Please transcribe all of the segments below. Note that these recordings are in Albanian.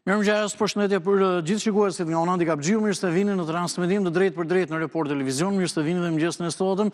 Mirëmëngjes, përshëndetje për gjithë shikuesit nga unë Andi Kapxhiu, mirë se vini në transmetim të drejtpërdrejtë në Report Televizion, mirë se vini dhe mëngjesin e sotëm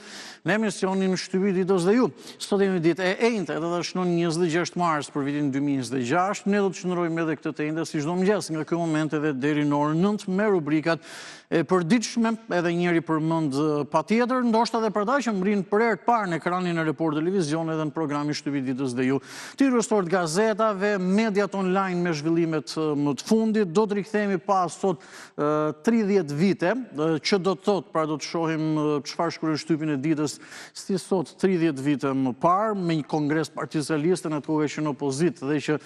në emisionin Shtypi i Ditës dhe ju. Sot jemi ditë e enjte, edhe data shënon 26 mars për vitin 2026, ne do të qëndrojmë edhe këtë të enjte si çdo mëngjes nga ky moment edhe deri në orën 9 me rubrikat e përditshme, edhe njëri përmend patjetër, ndoshta edhe për ata që mbërrijnë për herë të parë në ekranin e Report Televizion edhe në programin Shtypi i Ditës dhe ju. Titujt kryesorë të gazetave, mediat online me zhvillimet më të fundit, do të rikthehemi pas sot 30 vite, që do të thotë, pra do të shohim çfarë shkruan shtypin e ditës si sot 30 vite më parë, me një kongres Partisë Socialiste në atë kohë që në opozitë dhe që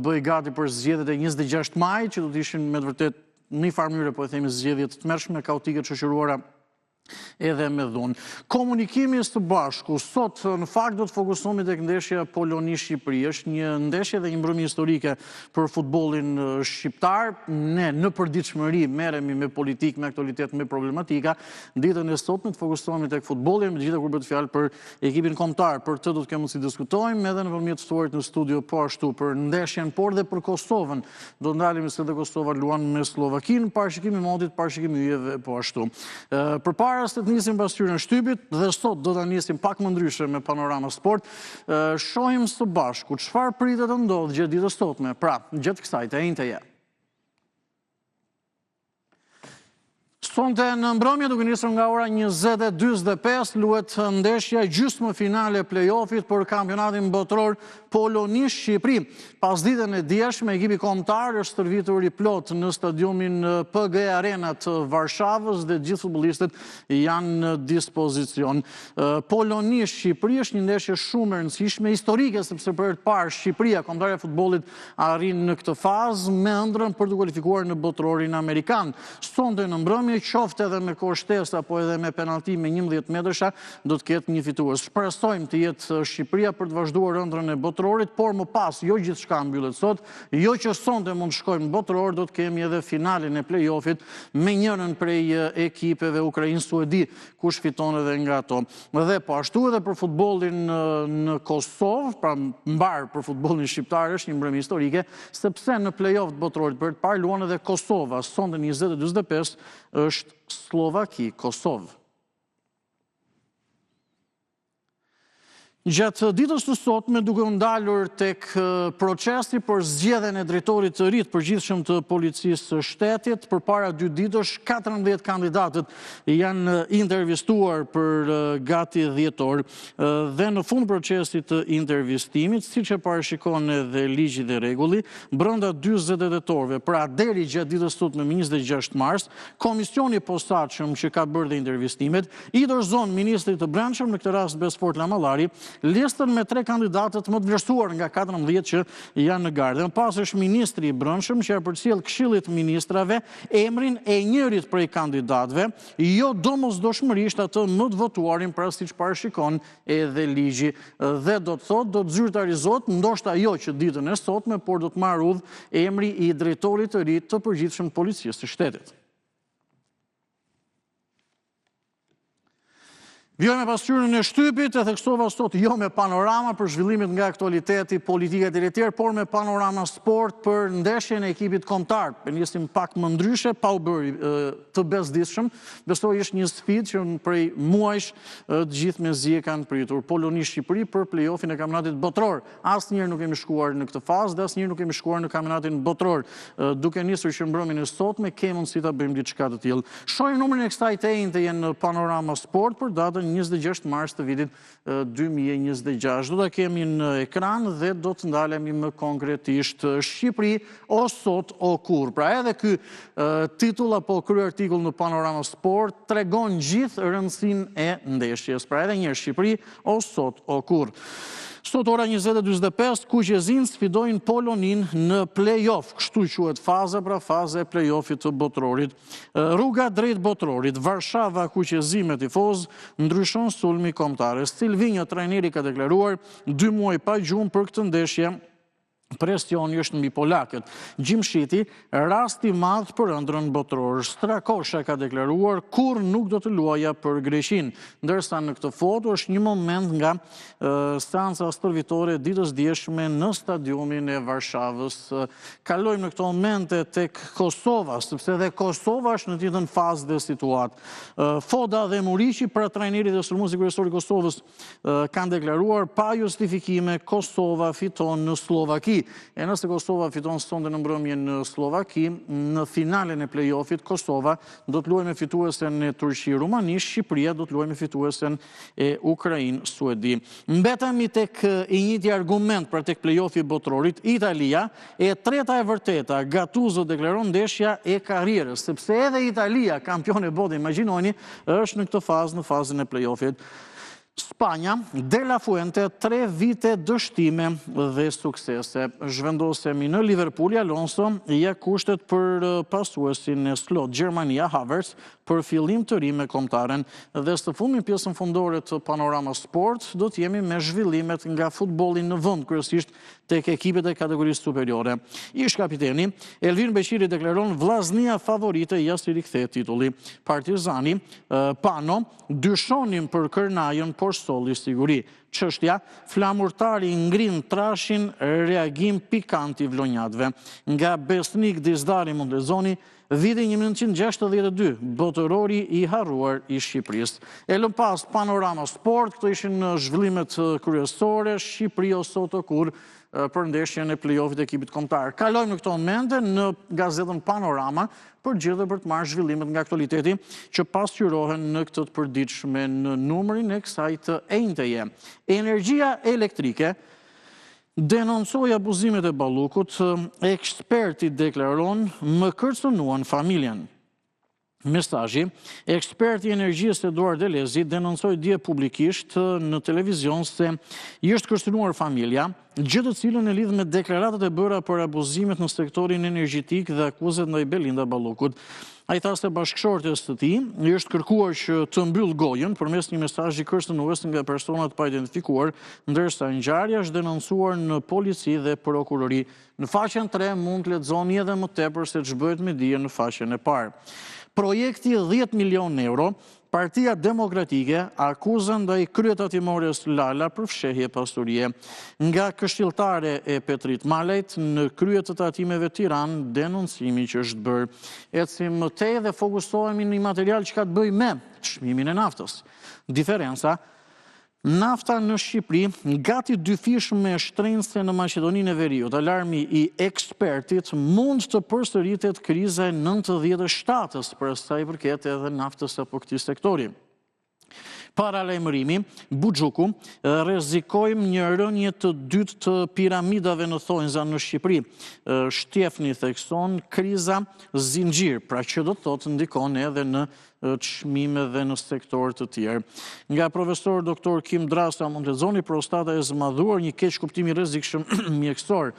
bëhej gati për zgjedhjet e 26 majit, që do të ishin me të vërtetë në një farë mënyre po e themi zgjedhje të tmerrshme, kaotike të shoqëruara edhe me dhunë. Komunikimi së bashku, sot në fakt do të fokusohemi tek ndeshja Poloni-Shqipëri. Është një ndeshje dhe një mbrëmje historike për futbollin shqiptar. Ne në përditshmëri merremi me politikë, me aktualitet, me problematika. Ditën e sotme të fokusohemi tek futbolli, me të gjitha kur bëhet fjalë për ekipin kombëtar. Për këtë do të kemi mundësi të diskutojmë edhe nëpërmjet të ftuarit në studio po ashtu për ndeshjen, por dhe për Kosovën. Do ndalemi se dhe Kosova luan me Sllovakinë, parashikimi i motit, parashikimi i yjeve po ashtu. Përpara se të nisim pasqyrën e shtypit dhe sot do ta nisim pak më ndryshe me Panorama Sport, shohim së bashku çfarë pritet të ndodhë gjatë ditës sotme, pra gjatë kësaj të enjteje. Sonte në mbrëmje duke nisur nga ora 20:45 luhet ndeshja gjysmëfinale e play-offit për kampionatin botëror Poloni-Shqipëri. Pasditen e djeshme ekipi kombëtar është stërvitur i plotë në stadiumin PGE Arena të Varshavës dhe gjithë futbollistët janë në dispozicion. Poloni-Shqipëri është një ndeshje shumë e rëndësishme historike sepse për herë të parë Shqipëria, kombëtarja e futbollit arrin në këtë fazë me ëndrrën për t'u kualifikuar në botërorin amerikan. Sonte në mbrëmje, qoftë edhe me kohë shtesë apo edhe me penallti me 11 metërsha, do të ketë një fitues. Shpresojmë të jetë Shqipëria për të vazhduar ëndrrën e botërorit, por më pas jo gjithçka mbyllet sot, jo që sonte mund të shkojmë në botëror, do të kemi edhe finalen e play-offit me njërën prej ekipeve Ukrainë-Suedi, kush fiton edhe nga ato. Dhe po ashtu edhe për futbollin në Kosovë, pra mbarë për futbollin shqiptar është një mbrëmje historike, sepse në play-off të botërorit për herë të parë luan edhe Kosova, sonte në 20:45 është Sllovaki, Kosovë. Gjatë ditës së sotme duke u ndalur tek procesi për zgjedhjen e drejtorit të ri të përgjithshëm të Policisë së Shtetit, përpara dy ditësh 14 kandidatët janë intervistuar për gati 10 orë dhe në fund procesit të intervistimit, siç e parashikon edhe ligji dhe rregulli, brenda 48 orëve, pra deri gjatë ditës së sotme më 26 mars, komisioni i posaçëm që ka bërë dhe intervistimet I dorëzon ministrit të Brendshëm, në këtë rast Besfort Lamallari, listën me tre kandidatët më të vlerësuar nga 14 që janë në garë. Dhe më pas është ministri i Brendshëm që ia përcjell Këshillit të Ministrave emrin e njërit prej kandidatëve, jo domosdoshmërisht atë më të votuarin, pra siç parashikon edhe ligji. Dhe do të thotë do të zyrtarizohet, ndoshta jo që ditën e sotme, por do të marrë udhë emri i drejtorit të ri të përgjithshëm të Policisë së Shtetit. Vijojmë me pasqyrën e shtypit, e theksova sot jo me panorama për zhvillimet nga aktualiteti, politika e të tjerë, por me panorama sport për ndeshjen e ekipit kombëtar. E nisim pak më ndryshe, pa u bërë të bezdisshëm, besoj është një sfidë që prej muajsh të gjithë mezi e kanë pritur. Poloni Shqipëri për play-offin e kampionatit botëror. Asnjëherë nuk kemi shkuar në këtë fazë dhe asnjëherë nuk kemi shkuar në kampionatin botëror. Duke nisur që mbrëmjen e sotme, kemi mundësi ta bëjmë diçka të tillë. Shohim numrin e kësaj të enjteje në Panorama Sport për datën 26 mars të vitit 2026. Do ta kemi në ekran dhe do të ndalemi më konkretisht Shqipëri o sot o kurrë. Pra edhe ky titull apo kryeartikull në Panorama Sport tregon gjithë rëndësinë e ndeshjes. Pra edhe një herë Shqipëri O sot, o kurrë. Sot ora 20:45, kuqezinjtë sfidojnë Poloninë në play-off, kështu quhet faza, pra faza e play-offit të botërorit. Rruga drejt botërorit, Varshava kuqezi me tifozë, ndryshon sulmi i kombëtares. Silvinjo trajneri ka deklaruar dy muaj pa gjumë për këtë ndeshje. Presioni është mbi polakët. Gjimshiti, rast i madh për ëndrrën botërore. Strakosha ka deklaruar kurrë nuk do të luaja për Greqinë. Ndërsa në këtë foto është një moment nga seanca stërvitore e ditës djeshme në stadiumin e Varshavës. Kalojmë në këto momente tek Kosova, sepse dhe Kosova është në të njëjtën fazë dhe situatë. Foda dhe Muriqi, pra trajneri dhe sulmuesi kryesor i Kosovës, kanë deklaruar pa justifikime Kosova fiton në Sllovaki. E nëse Kosova fiton sonte në mbrëmje në Sllovaki, në finalen e play-offit Kosova do të luajë me fituesen e Turqi-Rumani, Shqipëria do të luajë me fituesen e Ukrainë-Suedi. Mbetemi tek i njëjti argument pra tek play-offi i botërorit, Italia, e treta e vërteta, Gattuso deklaron ndeshja e karrierës, sepse edhe Italia, kampione bote, imagjinojeni, është në këtë fazë, në fazën e play-offit. Spanja, De La Fuente, 3 vite dështime dhe suksese. Zhvendosemi në Liverpool, Alonso, ja kushtet për pasuesin e Slot, Gjermania, Havertz, për fillim të ri me kombëtaren. Dhe së fundmi në pjesën fundore të Panorama Sport, do të jemi me zhvillimet nga futbolli në vend, kryesisht tek ekipet e kategorisë superiore. Ish kapiteni, Elvin Beqiri deklaron Vllaznia favorite, ja si rikthehet titulli. Partizani, Pano, Dyshonim për Kërnajën, por solli siguri. Çështja, Flamurtari ngrin Trashin, reagim pikant i vlonjatëve. Nga Besnik Dizdari mund të lexoni, Viti 1962, botërori i harruar i Shqipërisë. E lëmë pas Panorama Sport, këto ishin zhvillimet kryesore, Shqipëri o sot o kurrë për ndeshjen e play-offit të ekipit kombëtar. Kalojmë në këto momente në gazetën Panorama, për gjithë dhe për të marrë zhvillimet nga aktualiteti që pasqyrohen në këtë të përditshme në numrin e kësaj të enjteje. Energjia elektrike denoncoi abuzimet e Ballukut, eksperti deklaron më kërcënuan familjen. Mesazhi, eksperti i energjisë Eduard Elezi denoncoi dje publikisht në televizion se i është kërcënuar familja, gjë të cilën e lidh me deklaratat e bëra për abuzimet në sektorin energjetik dhe akuzat ndaj Belinda Ballukut. Ai tha se bashkëshortes së tij i është kërkuar që të mbyllë gojën përmes një mesazhi kërcënues nga persona të paidentifikuar, ndërsa ngjarja është denoncuar në polici dhe prokurori. Në faqen 3 mund të lexoni edhe më tepër se ç'bëhet me dije në faqen e parë. Projekti 10 milion euro Partia Demokratike akuza ndaj kryetatimores Lala për fshehje pasurie. Nga këshilltare e Petrit Malajt në krye të tatimeve Tiranë, denoncimi që është bërë. Ecim më tej dhe fokusohemi në një material që ka të bëjë me çmimin e naftës. Diferenca Nafta në Shqipëri gati dyfish më e shtrenjtë se në Maqedoninë e Veriut. Alarmi i ekspertit mund të përsëritet kriza e 97-ës për sa i përket edhe naftës apo këtij sektori. Paralajmërimi, Buxhuku, rrezikojmë një rënie të dytë të piramidave në thonjza në Shqipëri. Shtjefni thekson kriza zinxhir, pra që do të thotë ndikon edhe në çmime dhe në sektorë të tjerë. Nga profesor doktor Kim Drasa mund të lexoni prostata e zmadhuar një keqkuptim i rrezikshëm mjekësor.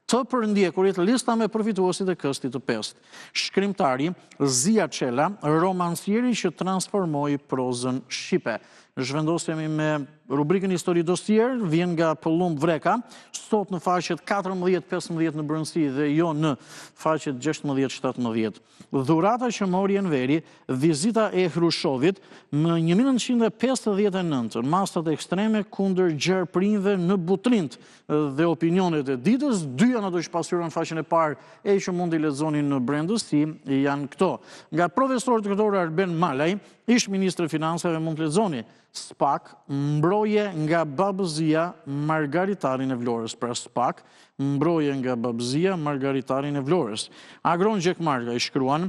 Të përndjekurit lista me përfituesit e këstit të pestë. Shkrimtari Zija Çela, romancieri që transformoi prozën shqipe. Zhvendosemi me rubrikën Histori Dosier, vjen nga Pëllumb Vreka, sot në faqet 14-15 në brendësi dhe jo në faqet 16-17. Dhurata që mori Enveri, vizita e Hrushovit, më 1959, masat ekstreme kundër gjarpërinjve në Butrint dhe opinionet e ditës, dy janë ato që pasqyrohen në faqen e parë e që mund t'i lexoni në brendësi, janë këto. Nga profesor doktor Arben Malaj, ish ministër i Financave mund të lexoni, Spak, mbroje nga babëzia margaritarin e Vlorës. Pra Spak, mbroje nga babëzia margaritarin e Vlorës. Agron Gjekmarkaj shkruan,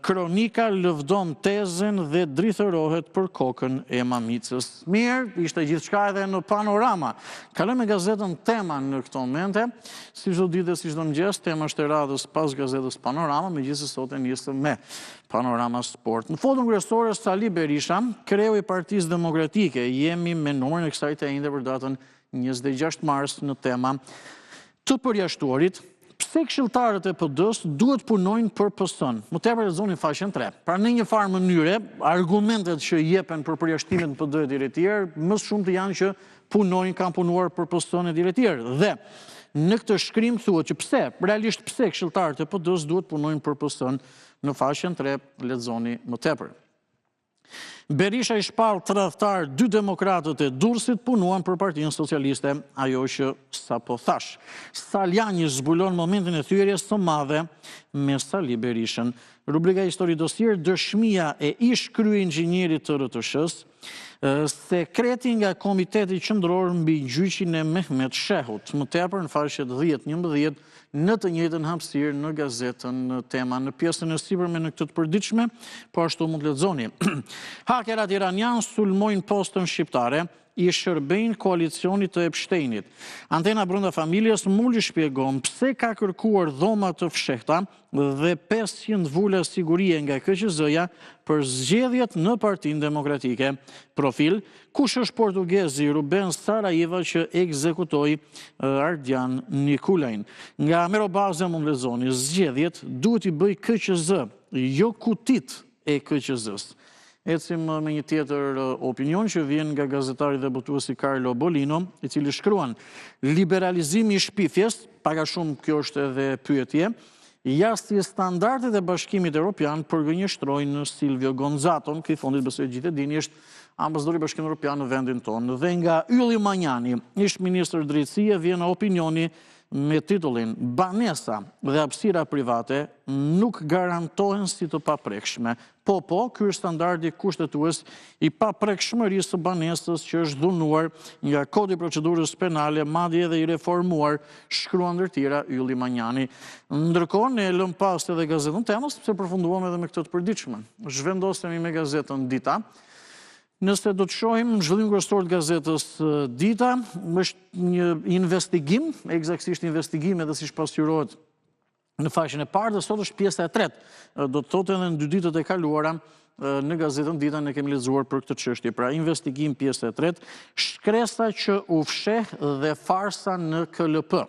Kronika lëvdon tezen dhe drithërohet për kokën e Mamicës. Mirë, ishte gjithçka edhe në Panorama. Kalojmë me gazetën Tema në këto momente. Si çdo ditë dhe si çdo mëngjes, Tema është e radhës pas gazetës Panorama, megjithëse sot e nisëm me Panorama Sport. Në foton kryesore Sali Berisha, kreu i Partisë Demokratike, jemi me numrin e kësaj të enjte për datën 26 mars në Tema. Të përjashtuarit, pse këshilltarët e PD-së duhet punojnë për PS-në? Më tepër lexoni faqen 3. Pra në një farë mënyre, argumentet që jepen për përjashtimet në PD e tjerë e tjerë, më së shumti janë që punojnë, kanë punuar për PS-në e tjerë e tjerë. Dhe. në këtë shkrim thuhet që pse, realisht pse këshilltarët e PD-së duhet punojnë për PS-në në faqen 3, lexoni më tepër. Berisha i shpall tradhtarë dy demokratët e Durrësit punuan për Partinë Socialiste, ajo që sapo thashë. Salianji zbulon momentin e thyerjes së madhe me Sali Berishën. Rubrika Histori Dosier, dëshmia e ish kryeinxhinierit të RTSH-së, sekreti nga Komiteti Qendror mbi gjyqin e Mehmet Shehut. Më tepër në faqet 10-11 në të njëjtën hapësirë në gazetën Tema. Në pjesën e sipërme në këtë të përditshme, po ashtu mund të lexoni. Hakerat iranianë sulmojnë postën shqiptare, i shërbejnë koalicionit të Epsteinit. Antena brenda familjes Muli shpjegon pse ka kërkuar dhoma të fshehta dhe 500 vula sigurie nga KQZ-ja për zgjedhjet në Partinë Demokratike. Profil, kush është portugezi Ruben Saraiva që ekzekutoi Ardian Nikulajn? Nga Mero Baze mund lexoni, zgjedhjet duhet t'i bëjë KQZ, jo kutitë e KQZ-së. Ecim me një tjetër opinion që vjen nga gazetari dhe botuesi Carlo Bolino, i cili shkruan, liberalizimi i shpifjes, pak a shumë kjo është edhe pyetje, ja si standardet e Bashkimit Europian përgënjeshtrojnë Silvio Gonzaton, ky i fundit besoj gjithë e dini, është ambasadori i Bashkimit Europian në vendin tonë. Dhe nga Ylli Manjani, ish ministër drejtësie, vjen opinioni me titullin Banesa dhe hapësira private nuk garantohen si të paprekshme. Po, po, ky është standardi kushtetues i paprekshmërisë së banesës që është dhunuar nga Kodi i Procedurës Penale, madje edhe i reformuar, shkruan ndër tjera Ylli Manjani. Ndërkohë, ne e lëmë pas edhe gazetën Tema, sepse përfunduam edhe me këtë të përditshme. Zhvendosemi me gazetën Dita. Nëse do të shohim zhvillimin kryesor të gazetës Dita, është një investigim, ekzaktësisht investigim edhe siç pasqyrohet në faqen e parë dhe sot është pjesa e tretë. Do të thotë edhe në dy ditët e kaluara në gazetën Dita ne kemi lexuar për këtë çështje. Pra investigim pjesa e tretë, shkresa që u fsheh dhe farsa në KLP.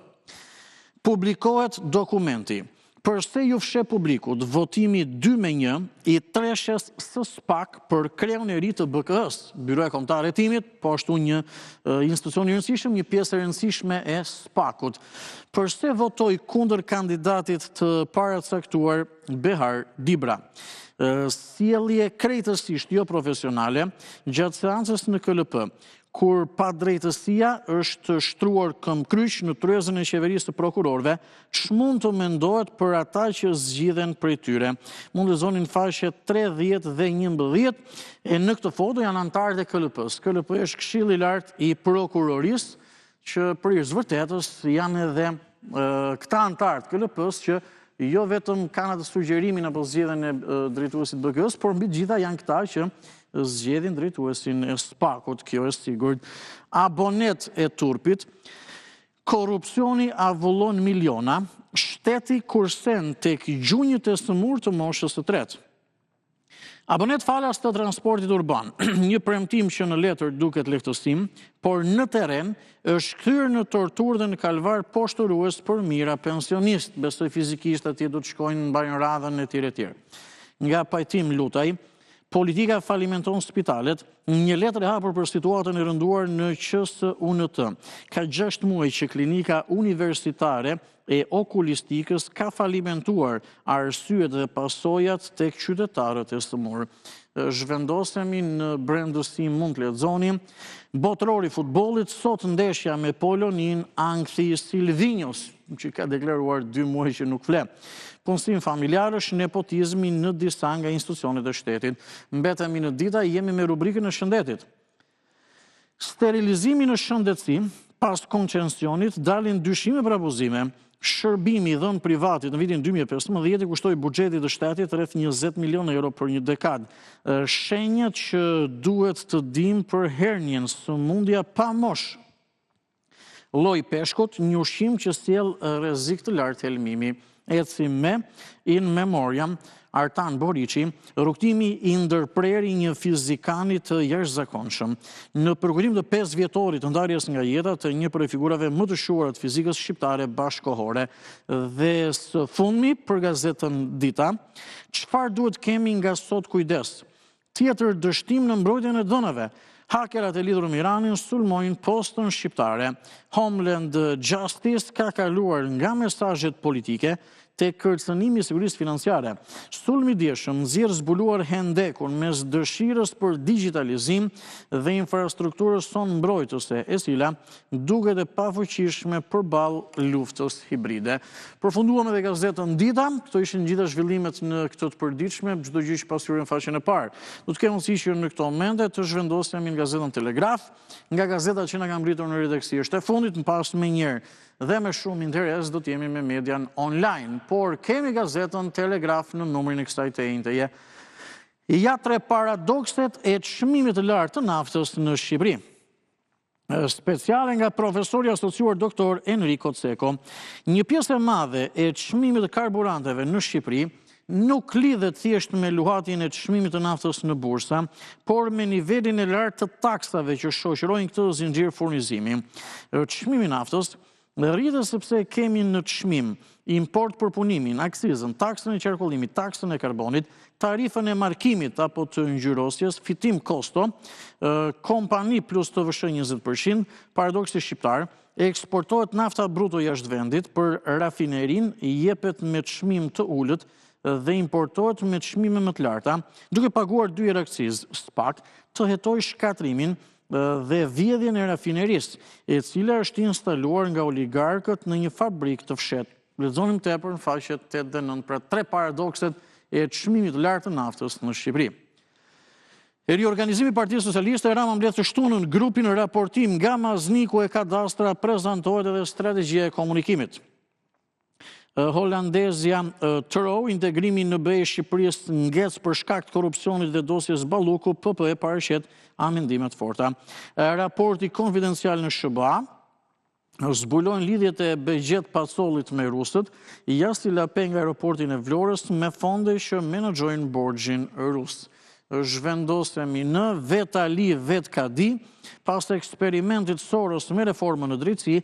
Publikohet dokumenti. Përse iu fsheh publikut votimi 2 me 1 i treshes së SPAK për kreun e ri të BKH-së, Byroja Kombëtare e Hetimit, po ashtu një institucion i rëndësishëm, një pjesë e rëndësishme e SPAK-ut. Përse votoi kundër kandidatit të paracaktuar Behar Dibra? Sjellje krejtësisht jo profesionale gjatë seancës në KLP, kur padrejtësia është shtruar këmbëkryq në tryezën e qeverisë së prokurorëve, ç'mund të mendohet për ata që zgjidhen prej tyre? Mund të lexoni në faqe 30 dhe 11, e në këtë foto janë anëtarët e KLP-së. KLP është Këshilli i Lartë i Prokurorisë, që për hir të së vërtetës janë edhe këta anëtarë të KLP-së që jo vetëm kanë atë sugjerimin apo zgjedhjen e drejtuesit të BKH-së, por mbi të gjitha janë këta që zgjedhin drejtuesin e SPAK-ut, kjo e sigurt. Abonet e turpit, korrupsioni avullon miliona, shteti kursen tek gjunjët e sëmurë të moshës së tretë. Abonet falas të transportit urban, një premtim që në letër duket lehtësim, por në terren është kthyer në torturë dhe në kalvar poshtërues për mijëra pensionistë, besoj fizikisht atje do të shkojnë mbajnë radhën e tjerë e tjerë. Nga Pajtim Lutaj, politika falimenton spitalet, një letër e hapur për situatën e rënduar në QSUNT. Ka 6 muaj që klinika universitare e okulistikës ka falimentuar, arsyet dhe pasojat tek qytetarët e sëmurë. Zhvendosemi në brendësi mund të lexoni. Botërori i futbollit, sot ndeshja me Poloninë, ankthi i Silvinjos, që ka deklaruar 2 muaj që nuk fle. Punësim familjarësh, nepotizmi në disa nga institucionet e shtetit. Mbetemi në Dita, jemi me rubrikën e shëndetit. Sterilizimi në shëndetësi, pas koncesionit, dalin dyshime për abuzime. Shërbimi i dhënë privatit në vitin 2015 i kushtoi buxhetit të shtetit rreth 20 milion euro për një dekadë. Shenjat që duhet të dimë për hernien, sëmundja pa moshë. Lloj peshkut, një ushqim që sjell rrezik të lartë helmimi. Ecim me In Memoriam, Artan Boriçi, rrugëtimi i ndërprerë i një fizikani të jashtëzakonshëm. Në përkujtim të 5 vjetorit të ndarjes nga jeta të një prej figurave më të shquara të fizikës shqiptare bashkëkohore. Dhe së fundmi për gazetën Dita, çfarë duhet kemi nga sot kujdes? Tjetër dështim në mbrojtjen e të dhënave. Hakerat e lidhur me Iranin sulmojnë postën shqiptare. Homeland Justice ka kaluar nga mesazhet politike te kërcënimi i sigurisë financiare. Sulmi i djeshëm nxjerr zbuluar hendekun mes dëshirës për digjitalizim dhe infrastrukturës sonë mbrojtëse, e cila duket e pafuqishme përballë luftës hibride. Përfunduam edhe gazetën Dita, këto ishin gjitha zhvillimet në këtë të përditshme, çdo gjë që pasqyrojnë faqen e parë. Do të kemi mundësi që në këto momente të zhvendosemi në gazetën Telegraf, nga gazeta që na ka mbërritur në redaksi është e fundit, më pas menjëherë dhe me shumë interes do të jemi me median online, por kemi gazetën Telegraf në numrin e kësaj të enjteje. Ja tre paradokset e çmimit të lartë të naftës në Shqipëri. Speciale nga profesori i asociuar doktor Enrico Ceko. Një pjesë e madhe e çmimit të karburanteve në Shqipëri nuk lidhet thjesht me luhatjen e çmimit të naftës në bursa, por me nivelin e lartë të taksave që shoqërojnë këtë zinxhir furnizimi. Çmimi i naftës rritet sepse kemi në çmim import përpunimin, akcizën, taksën e qarkullimit, taksën e karbonit, tarifën e markimit apo të ngjyrosjes, fitim kosto, kompani plus TVSH 20%, paradoksi shqiptar, eksportohet nafta bruto jashtë vendit për rafinerinë, jepet me çmim të ulët dhe importohet me çmime më të larta, duke paguar dy herë akcizë, SPAK, të hetojë shkatërrimin dhe vjedhjen e rafinerisë, e cila është instaluar nga oligarkët në një fabrikë të fshehtë. Lexoni më tepër në faqet 8 dhe 9, pra tre paradokset e çmimit të lartë të naftës në Shqipëri. Riorganizimi i Partisë Socialiste, Rama mbledh të shtunën grupin raportim nga Mazniku e Kadastra, prezantohet edhe strategjia e komunikimit. Holandezja Trouw, integrimi në BE i Shqipërisë ngec për shkak të korrupsionit dhe dosjes Balluku, PPE paraqet amendime të forta. Raporti konfidencial në SHBA, zbulojnë lidhjet e Behgjet Pacollit me rusët, ja si la peng aeroportin e Vlorës me fonde që menaxhojnë borxhin rus. Zhvendosemi në vetë Ali, vetë kadi, pas eksperimentit Soros me reformën në drejtësi,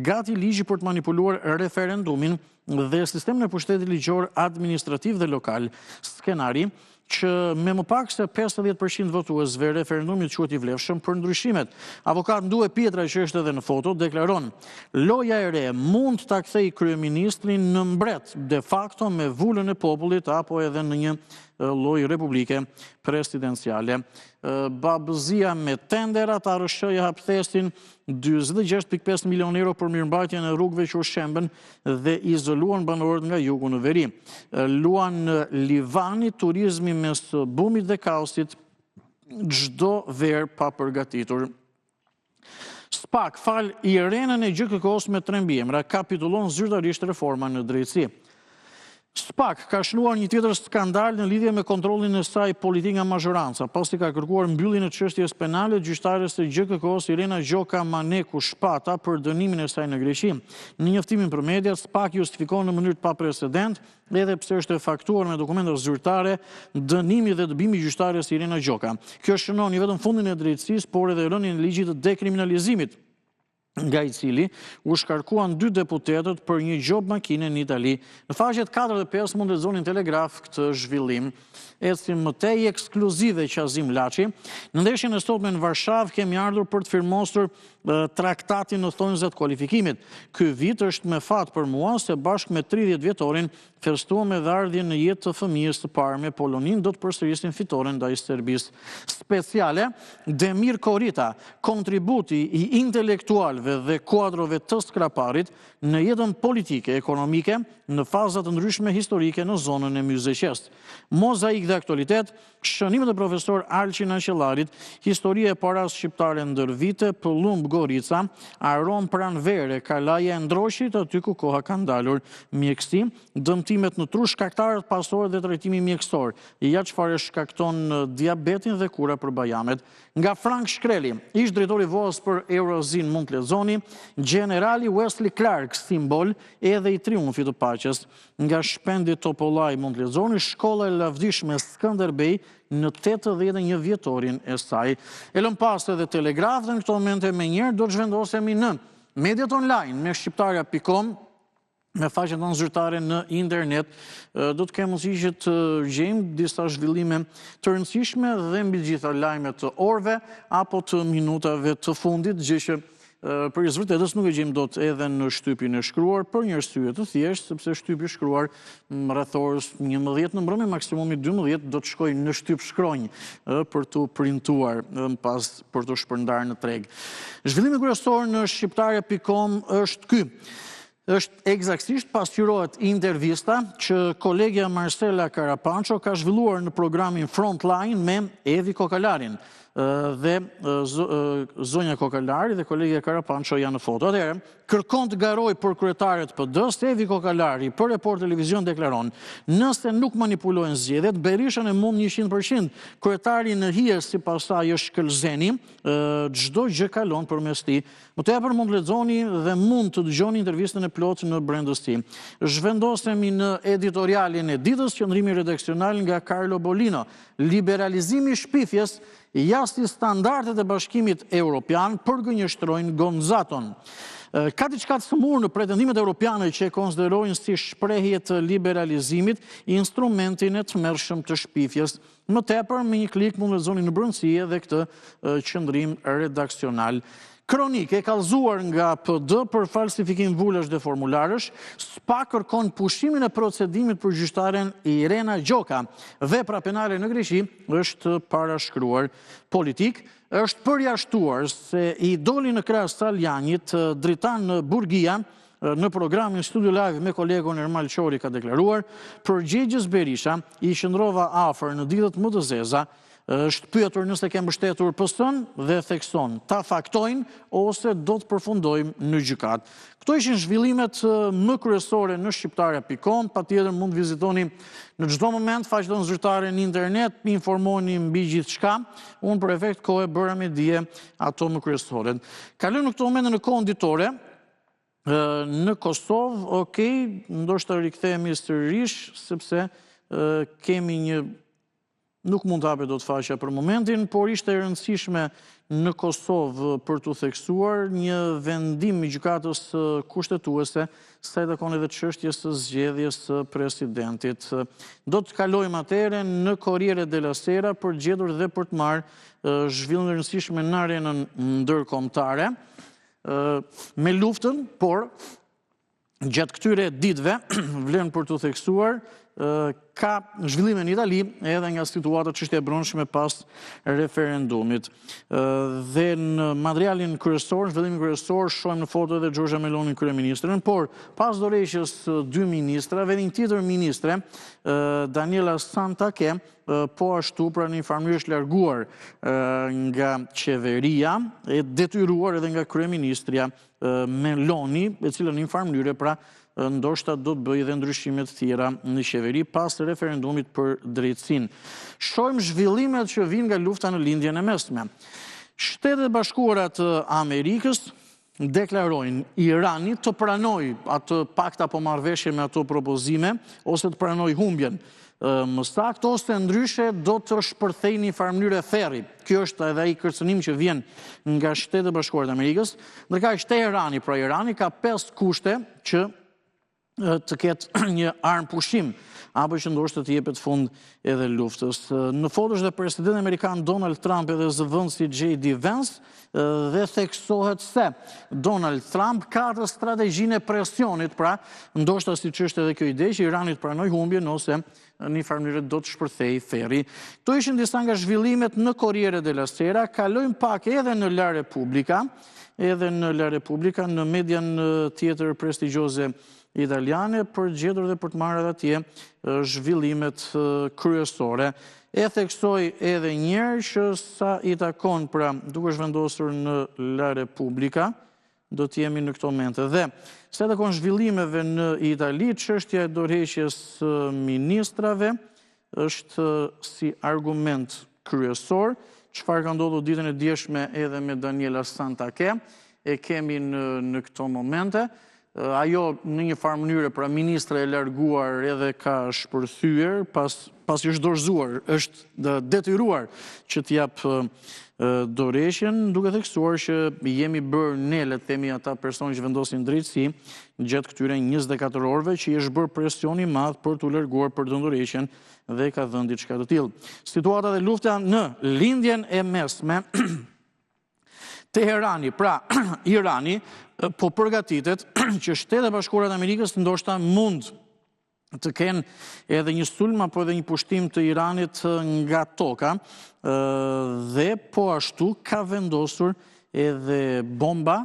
gati ligji për të manipuluar referendumin dhe sistemin e pushtetit ligjor administrativ dhe lokal. Skenari që me më pak se 50% votuesve referendumi të quhet i vlefshëm për ndryshimet. Avokat Ndue Pjetra që është edhe në foto, deklaron, loja e re mund ta kthejë kryeministrin në mbret, de facto me vulën e popullit apo edhe në një lloj republike presidenciale. Babëzia me tenderat, ARRSH-ja hap thesin 46.5 milion euro për mirëmbajtjen e rrugëve që u shembën dhe izoluan banorët nga jugu në veri. Luan Livani, turizmi mes bumit dhe kaosit, çdo verë pa përgatitur. SPAK fal Irenën e GJKKO-së me tre mbiemra, kapitullon zyrtarisht reforma në drejtësi. SPAK ka shënuar një tjetër skandal në lidhje me kontrollin e saj politik nga mazhoranca, pasi ka kërkuar mbylljen e çështjes penale gjyqtares së GJKKO-së Irena Gjoka Maneku Shpata për dënimin e saj në Greqi. Në njoftimin për mediat, SPAK justifikon në mënyrë të paprecedentë edhe pse është e faktuar me dokumenta zyrtare dënimi dhe dëbimi i gjyqtares Irena Gjoka. Kjo shënon jo vetëm fundin e drejtësisë, por edhe rënien e ligjit të dekriminalizimit nga i cili u shkarkuan dy deputetët për një gjobë makine në Itali. Në faqet 4 dhe 5 mund të lexoni në Telegraf këtë zhvillim. Ecim më tej ekskluzive Qazim Laçi. Në ndeshjen e sotme në Varshavë kemi ardhur për të firmosur traktatin në thonjëza të kualifikimit. Ky vit është me fat për mua se bashkë me 30 vjetorin festuam edhe ardhjen në jetë të fëmijës së parë me Poloninë do të përsërisim fitoren ndaj Serbisë. Speciale, Demir Korita, kontributi i intelektualëve dhe kuadrove të Skraparit në jetën politike, ekonomike, në faza të ndryshme historike në zonën e Myzeqesë. Mozaik dhe aktualitet, Shënimet e profesor Alqin Naqellarit, Historia e parasë shqiptare ndër vite, Pëllumb Gorica, Aromë pranvere, Kalaja e Ndroqit, aty ku koha ka ndalur, Mjekësi, Dëmtimet në tru, shkaktarët, pasojat dhe trajtimi mjekësor, ja çfarë e shkakton diabetin dhe kura për bajamet. Nga Frank Shkreli, ish-drejtori i VOA-s për Euroazinë mund të lexoni, Gjenerali Wesley Clark, simbol edhe i triumfit të paqes. Nga Shpendi Topollaj mund të lexoni Shkolla e lavdishme Skënderbej në 81 vjetorin e saj. E lëmë pas edhe Telegraf dhe në këto momente menjëherë do të zhvendosemi në mediat online me shqiptarja.com. Me faqen tonë zyrtare në internet, do të kemi mundësi që të gjejmë disa zhvillime të rëndësishme dhe mbi të gjitha lajme të orëve apo të minutave të fundit, gjë që për hir të së vërtetës nuk e gjejmë dot edhe në shtypin e shkruar për një arsye të thjeshtë, sepse shtypi i shkruar rreth orës 11 në mbrëmje, maksimumi 12 do të shkojë në shtypshkronjë për t'u printuar dhe më pas për t'u shpërndarë në treg. Zhvillimi kryesor në shqiptarja.com është ky. Është ekzaktësisht pasqyrohet intervista që kolegja Marsela Karapanço ka zhvilluar në programin Frontline me Evi Kokalarin. Dhe zonja Kokalari dhe kolegja Karapanço janë në foto. Atëherë, kërkon të garojë për kryetare të PD-së, Evi Kokalari për Report Televizion deklaron, nëse nuk manipulojnë zgjedhjet, Berishën e mund 100%, kryetari në hije sipas saj është Shkëlzeni, çdo gjë kalon përmes tij. Më tepër mund të lexoni dhe mund të dëgjoni intervistën e plotë në brendësi. Zhvendosemi në editorialin e ditës, qëndrimi redaksional nga Carlo Bolino. Liberalizimi i shpifjes, ja si standardet e Bashkimit Europian përgënjeshtrojnë Gonzaton. Ka diçka të sëmurë në pretendimet europiane që e konsiderojnë si shprehje të liberalizimit instrumentin e tmerrshëm të shpifjes. Më tepër, me një klik mund të lexoni në brendësi edhe këtë qëndrim redaksional. Kronikë e kallëzuar nga PD për falsifikim vulash dhe formularësh, SPAK kërkon pushimin e procedimit për gjyqtaren Irena Gjoka. Vepra penale në Greqi është parashkruar. Politikë është përjashtuar se i doli në krah Salianjit Dritan Burgia Në programin Studio Live me kolegun Ermal Qori ka deklaruar, përgjegjës Berisha i qëndrova afër në ditët më të zeza, është pyetur nëse ke mbështetur PS-në dhe thekson ta faktojnë ose do të përfundojmë në gjykatë. Këto ishin zhvillimet më kryesore në shqiptarja.com, patjetër mund të vizitoni në çdo moment faqen tonë zyrtare në internet, informoheni mbi gjithçka. Unë për efekt kohe bëra me dije ato më kryesoret. Kalojmë në këto momente në kohën ditore, Në Kosovë, ok, ndoshta rikthehemi sërish, sepse kemi një nuk mund të hapet dot faqja për momentin, por ishte e rëndësishme në Kosovë për t'u theksuar një vendim i gjykatës kushtetuese sa i takon edhe çështjes së zgjedhjes së presidentit. Do të kalojmë atëherë në Corriere della Sera për të gjetur dhe për të marrë zhvillime të rëndësishme në arenën ndërkombëtare. me luftën, por gjatë këtyre ditëve, vlen për t'u theksuar, ka zhvillime në Itali edhe nga situata çështja e brendshme pas referendumit. Dhe në materialin kryesor, në zhvillimin kryesor, shohim në foto edhe Giorgia Meloni kryeministren, por pas dorëheqjes dy ministrave, edhe një tjetër ministre, Daniela Santanchè, Po ashtu, pra në një farë mënyre është larguar nga qeveria, e detyruar edhe nga kryeministrja Meloni, e cila në një farë mënyre pra ndoshta do të bëjë dhe ndryshime të tjera në qeveri pas referendumit për drejtësinë. Shohim zhvillimet që vijnë nga lufta në Lindjen e Mesme. Shtetet e Bashkuara të Amerikës deklarojnë Irani të pranojë atë pakt apo marrëveshje me ato propozime, ose të pranojë humbjen më saktë, ose ndryshe do të shpërthejë në një farë mënyre ferri. Kjo është edhe ai kërcënim që vjen nga Shtetet e Bashkuara të Amerikës. Ndërkaq Teherani, pra Irani ka 5 kushte që të ketë një armëpushim, apo që ndoshta të jepet fund edhe luftës. Në foto është dhe presidenti amerikan Donald Trump edhe zëvendësi J.D. Vance, dhe theksohet se Donald Trump ka atë strategjinë e presionit, pra ndoshta siç është edhe kjo ide që Irani të pranojë humbjen ose në një farë mënyre do të shpërthejë ferri. Këto ishin disa nga zhvillimet në Corriere della Sera, kalojmë pak edhe në La Repubblica, edhe në La Repubblica, në median tjetër prestigjioze italiane, për të gjetur dhe për të marrë edhe atje zhvillimet kryesore. E theksoj edhe njëherë që sa i takon, pra, duke zhvendosur në La Repubblica, do të jemi në këto momente. Dhe, sa i takon zhvillimeve në Itali, çështja e dorëheqjes së ministrave është si argument kryesor. Çfarë ka ndodhur ditën e djeshme edhe me Daniela Santanchè, e kemi në, në këto momente. Ajo në një farë mënyre, pra ministre e larguar edhe ka shpërthyer, pas, pasi është dorëzuar, është detyruar që të japë dorëheqjen, duke theksuar që jemi bërë ne, le të themi ata persona që vendosin drejtësi, gjatë këtyre 24 orëve që i është bërë presion i madh për t'u larguar për të dhënë dorëheqjen dhe ka dhënë diçka të tillë. Situata dhe lufta në lindjen e mesme Teherani, pra Irani, po përgatitet që Shtetet e Bashkuara të Amerikës ndoshta mund të kenë edhe një sulm apo edhe një pushtim të Iranit nga toka dhe po ashtu ka vendosur edhe bomba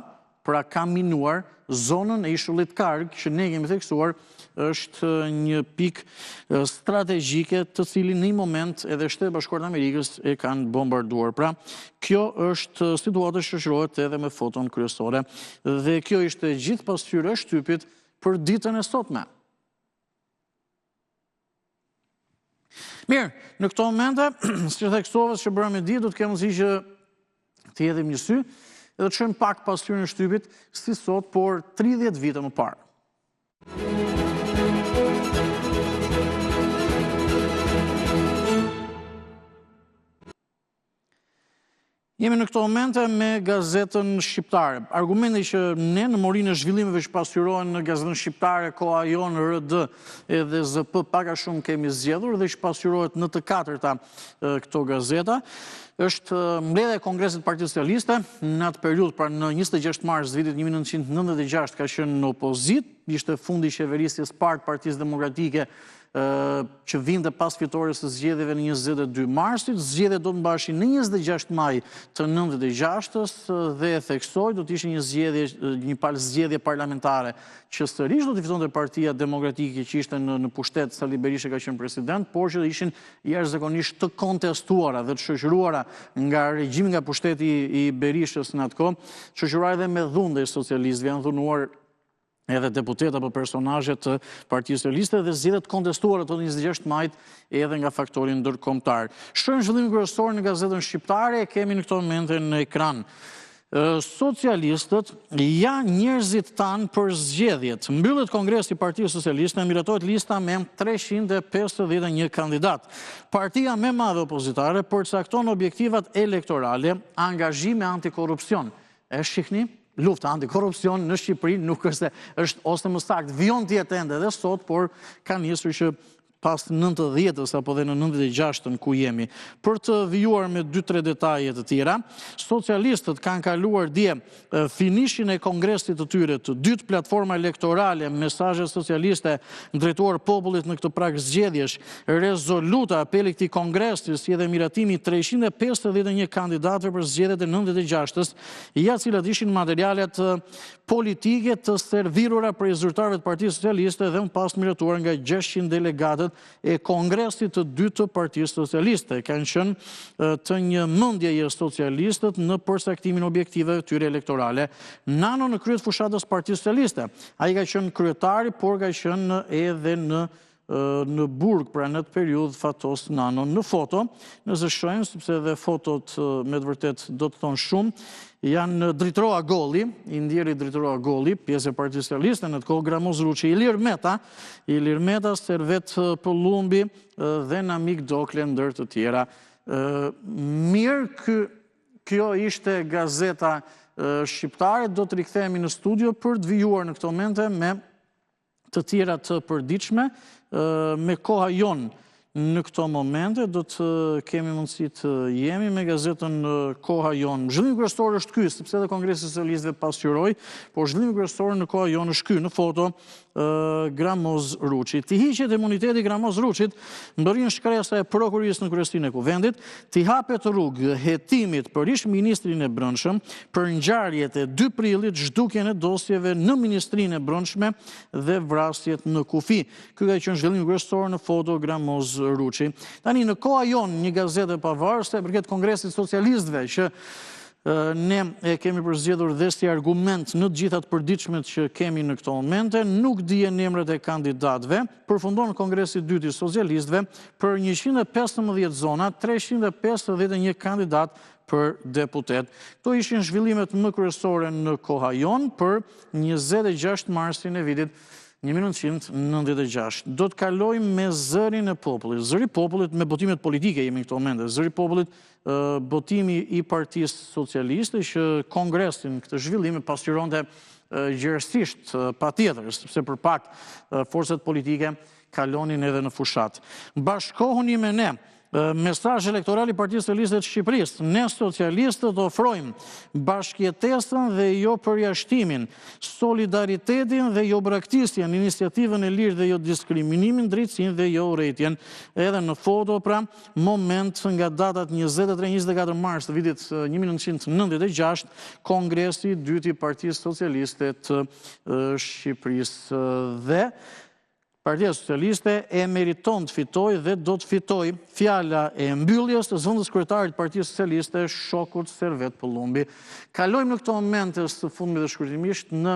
pra ka minuar zonën e ishullit Karg, që ne kemi theksuar është një pikë strategjike të cilin në një moment edhe Shtetet e Bashkuara të Amerikës e kanë bombarduar. Pra, kjo është situata që shoqërohet edhe me foton kryesore. Dhe kjo ishte gjithë pasqyra e shtypit për ditën e sotme. Mirë, në këto momente, siç theksova, siç bëra me dije, do të kemi mundësi që të hedhim një sy, edhe të shohim pak pasqyrën e shtypit, si sot, por 30 vite më parë. Jemi në këto momente me gazetën shqiptare. Argumenti që ne në morinë e zhvillimeve që pasqyrohen në gazetën shqiptare, Koha Jonë, RD edhe ZP pak a shumë kemi zgjedhur dhe që pasqyrohet në të katërta këto gazeta, është mbledhja e Kongresit të Partisë Socialiste në atë periudhë, pra në 26 mars vitit 1996 ka qenë në opozitë, ishte fundi i qeverisjes së parë të Partisë Demokratike që vinte pas fitores së zgjedhjeve në 22 marsit, zgjedhjet do të mbaheshin në 26 maj të 96-ës dhe e theksoj do të ishin një zgjedhje, një palë zgjedhje parlamentare që sërish do t'i fitonte Partia Demokratike që ishte në, në pushtet, Sali Berisha ka qenë president, por që ishin jashtëzakonisht të kontestuara dhe të shoqëruara nga regjimi nga pushteti i Berishës në atë kohë, shoqëruara edhe me dhunë ndaj socialistëve, janë dhunuar edhe deputetë apo personazhe të Partisë Socialiste dhe zgjedhje të kontestuara të 26 majit edhe nga faktori ndërkombëtar. Shohim zhvillimin kryesor në gazetën shqiptare, e kemi në këto momente në ekran. Socialistët janë njerëzit tanë për zgjedhjet. Mbyllet kongresi i Partisë Socialiste, miratohet lista me 351 kandidatë. Partia më e madhe opozitare përcakton objektivat elektorale, angazhime antikorrupsion. E shihni, lufta antikorrupsion në Shqipëri nuk është se është ose më saktë vijon të jetë ende edhe sot, por ka nisur që pas 90-ës apo dhe në 96-ën ku jemi. Për të vijuar me 2-3 detaje të tjera, socialistët kanë kaluar dje finishin e kongresit të tyre të dytë platforma elektorale, mesazhe socialiste drejtuar popullit në këtë prag zgjedhjesh, rezoluta apeli i këtij kongresi, si edhe miratimi i 351 kandidatëve për zgjedhjet e 96-ës, Ja cilat ishin materialet politike të servirura prej zyrtarëve të Partisë Socialiste dhe më pas miratuar nga 600 delegatët e Kongresit të dytë të Partisë Socialiste. Kanë qenë të një mendjeje socialistët në përcaktimin e objektivave të tyre elektorale. Nano në krye të fushatës Partisë Socialiste. Ai ka qenë kryetari, por ka qenë edhe në në burg, pra në atë periudhë Fatos Nano në foto, nëse shohim, sepse edhe fotot me të vërtetë do të thonë shumë, janë Dritëro Agolli, i ndjeri Dritëro Agolli, pjesë e Partisë Socialiste, në atë kohë Gramoz Ruçi, Ilir Meta, Ilir Meta, Servet Pëllumbi dhe Namik Dokle ndër të tjera. Mirë, ky, kjo ishte gazeta shqiptare, do të rikthehemi në studio për të vijuar në këto momente me të tjera të përditshme, me Koha Jonë në këto momente, do të kemi mundësi të jemi me gazetën Koha Jonë. Zhvillimi kryesor është ky, sepse edhe Kongresi i Socialistëve pasqyroi, por zhvillimi kryesor në Koha Jonë është ky, në foto Gramoz Ruçi. T'i hiqet imuniteti Gramoz Ruçit, mbërrin shkresa e prokurorisë në kryesinë e Kuvendit, t'i hapet rrugë hetimit për ish ministrin e Brendshëm, për ngjarjet e 2 prillit, zhdukjen e dosjeve në Ministrinë e Brendshme dhe vrasjet në kufi. Ky ka qenë zhvillimi kryesor në foto Gramoz Ruçi. Tani në Koha Jonë, një gazetë e pavarur sa i përket Kongresit të Socialistëve që ne e kemi përzgjedhur dhe si argument në të gjitha të përditshmet që kemi në këto momente, nuk dihen emrat e kandidatëve, përfundon Kongresi i dytë i Socialistëve për 115 zona, 351 kandidatë. për deputet. Këto ishin zhvillimet më kryesore në Koha Jonë për 26 marsin e vitit 1996. Do të kalojmë me zërin e popullit. Zëri i popullit me botimet politike jemi në këto momente. Zëri i popullit botimi i Partisë Socialiste që kongresin këtë zhvillim e pasqyronte gjerësisht patjetër, sepse për pak forcat politike kalonin edhe në fushatë. Bashkohuni me ne, mesazh elektoral i Partisë Socialiste të Shqipërisë. Ne socialistët ofrojmë bashkëjetesën dhe jo përjashtimin, solidaritetin dhe jo braktisjen, iniciativën e lirë dhe jo diskriminimin, drejtësinë dhe jo urrejtjen. Edhe në foto, pra, moment nga datat 23-24 mars të vitit 1996, Kongresi i dytë i Partisë Socialiste të Shqipërisë dhe Partia Socialiste e meriton të fitojë dhe do të fitojë. Fjala e mbylljes të zëvendëskryetarit të Partisë Socialiste, shokut Servet Pëllumbi. Kalojmë në këto momente së fundmi dhe shkurtimisht në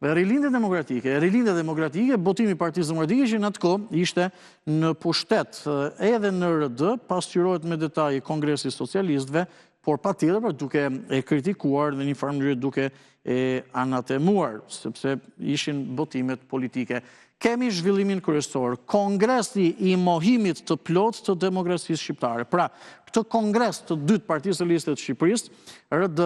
Rilindjen Demokratike. Rilindja Demokratike, botimi i Partisë Demokratike që në atë kohë ishte në pushtet edhe në RD, pasqyrohet me detaje Kongresi i Socialistëve, por patjetër pra duke e kritikuar dhe një farë mënyre duke e anatemuar, sepse ishin botimet politike. Kemi zhvillimin kryesor, kongresi i mohimit të plotë të demokracisë shqiptare. Pra, këtë kongres të dytë Partisë Socialiste të Shqipërisë, RD,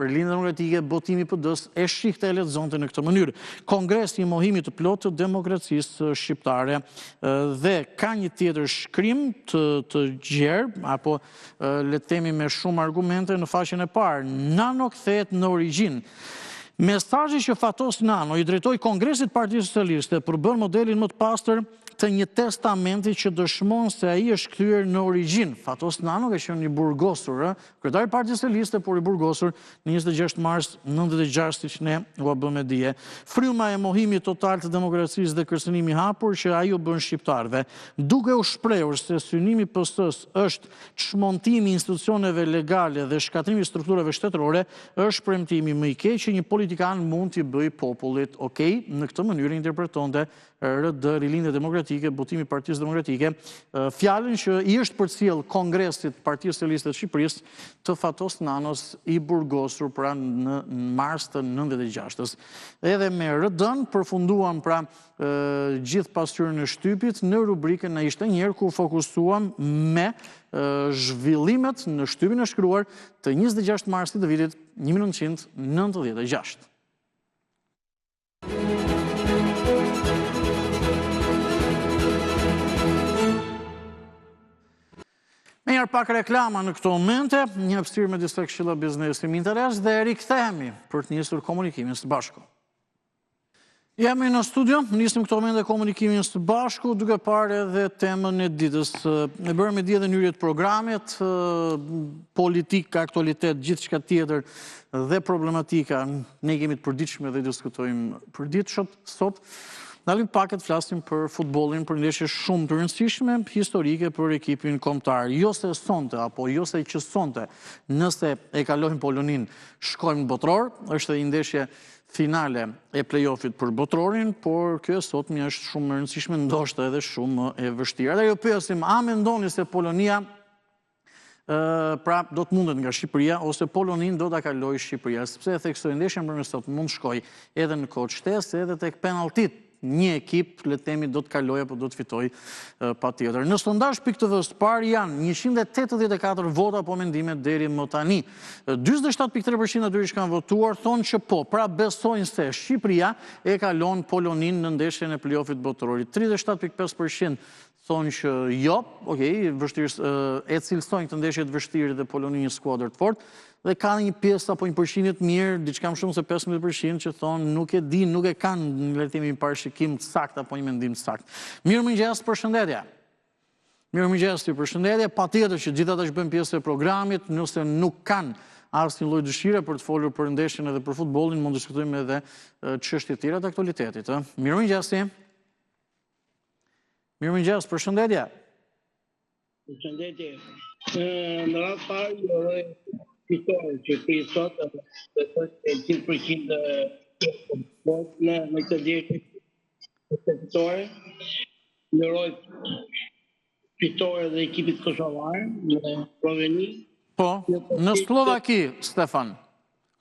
Rilindja Demokratike, botimi i PD-së, e shihte e lexonte në këtë mënyrë. Kongresi i mohimit të plotë të demokracisë shqiptare dhe ka një tjetër shkrim të, të gjerë, apo le të themi me shumë argumente në faqen e parë. Nano kthehet në origjinë. Mesazhi që Fatos Nano i drejtoi Kongresit të Partisë Socialiste përbën modelin më të pastër të një testamenti që dëshmon se ai është kthyer në origjinë. Fatos Nano ka qenë i burgosur, ë, kryetar i Partisë Socialiste, por i burgosur në 26 mars 96, siç ne ua bëmë me dije. Fryma e mohimit total të demokracisë dhe kërcënimi i hapur që ai u bën shqiptarëve, duke u shprehur se synimi i PS-së është çmontimi i institucioneve legale dhe shkatërrimi i strukturave shtetërore, është premtimi më i keq që një politikan mund t'i bëjë popullit. Okej, në këtë mënyrë interpretonte RD, Rilindja Demokratike, botimi i Partisë Demokratike, fjalën që i është përcjellë Kongresit të Partisë Socialiste të Shqipërisë të Fatos Nanos i burgosur pra në mars të 96-ës. Edhe me RD-n përfunduam pra gjithë pasqyrën e shtypit në rubrikën Na ishte njëherë ku fokusuam me zhvillimet në shtypin e shkruar të 26 marsit të vitit 1996. Menjëherë pak reklama në këto momente, një hapësirë me disa këshilla biznesi me interes dhe rikthehemi për të nisur komunikimin së bashku. Jemi në studio, nisim këto momente komunikimin së bashku, duke parë edhe temën e ditës. E bërë me dije dhe në hyrje të programit, politikë, aktualitet, gjithçka tjetër dhe problematika, ne kemi të përditshme dhe diskutojmë përditë sot. Ndalim pak e të flasim për futbollin, për ndeshje shumë të rëndësishme, historike për ekipin kombëtar. Jo se sonte, apo jo se që sonte, nëse e kalojmë Poloninë, shkojmë në botëror, është edhe një ndeshje finale e play-offit për botërorin, por kjo e sotmja është shumë më e rëndësishme, ndoshta edhe shumë më e vështirë. Dhe ju pyesim, a mendoni se Polonia pra do të mundet nga Shqipëria ose Poloninë do ta kalojë Shqipëria, sepse e theksoj ndeshja mbrëmjes sot mund të shkojë edhe në kohë shtesë edhe tek penalltitë. Një ekip, le të themi, do të kalojë apo do të fitojë patjetër. Në sondazh.tv së parë janë 184 vota apo mendime deri më tani. 47.3% atyre që kanë votuar thonë që po, pra besojnë se Shqipëria e kalon Poloninë në ndeshjen e play-offit botërorit. 37.5% Thonë që jo, ok, vështirë, e cilësojnë këtë ndeshje të vështirë dhe Poloninë një skuadër të fortë, dhe ka një pjesë apo një përqindje të mirë, diçka më shumë se 15% që thonë nuk e di, nuk e kanë, le të themi, një parashikim të saktë apo një mendim të saktë. Mirëmëngjes, përshëndetje. Mirëmëngjes, ju përshëndetje. Patjetër që gjithë ata që bëjnë pjesë e programit, nëse nuk kanë asnjë lloj dëshire për të folur për ndeshjen edhe për futbollin, mund të diskutojmë edhe çështje të tjera të aktualitetit, ë. Mirëmëngjes. Mirëmëngjes, përshëndetje. Përshëndetje. Në radhë të parë, ju uroj fitore Shqipërisë sot, besoj se 100% në në këtë ndeshje këtë fitore. Ju uroj fitore dhe ekipit kosovar në Slloveni. Po, në Sllovaki, Stefan.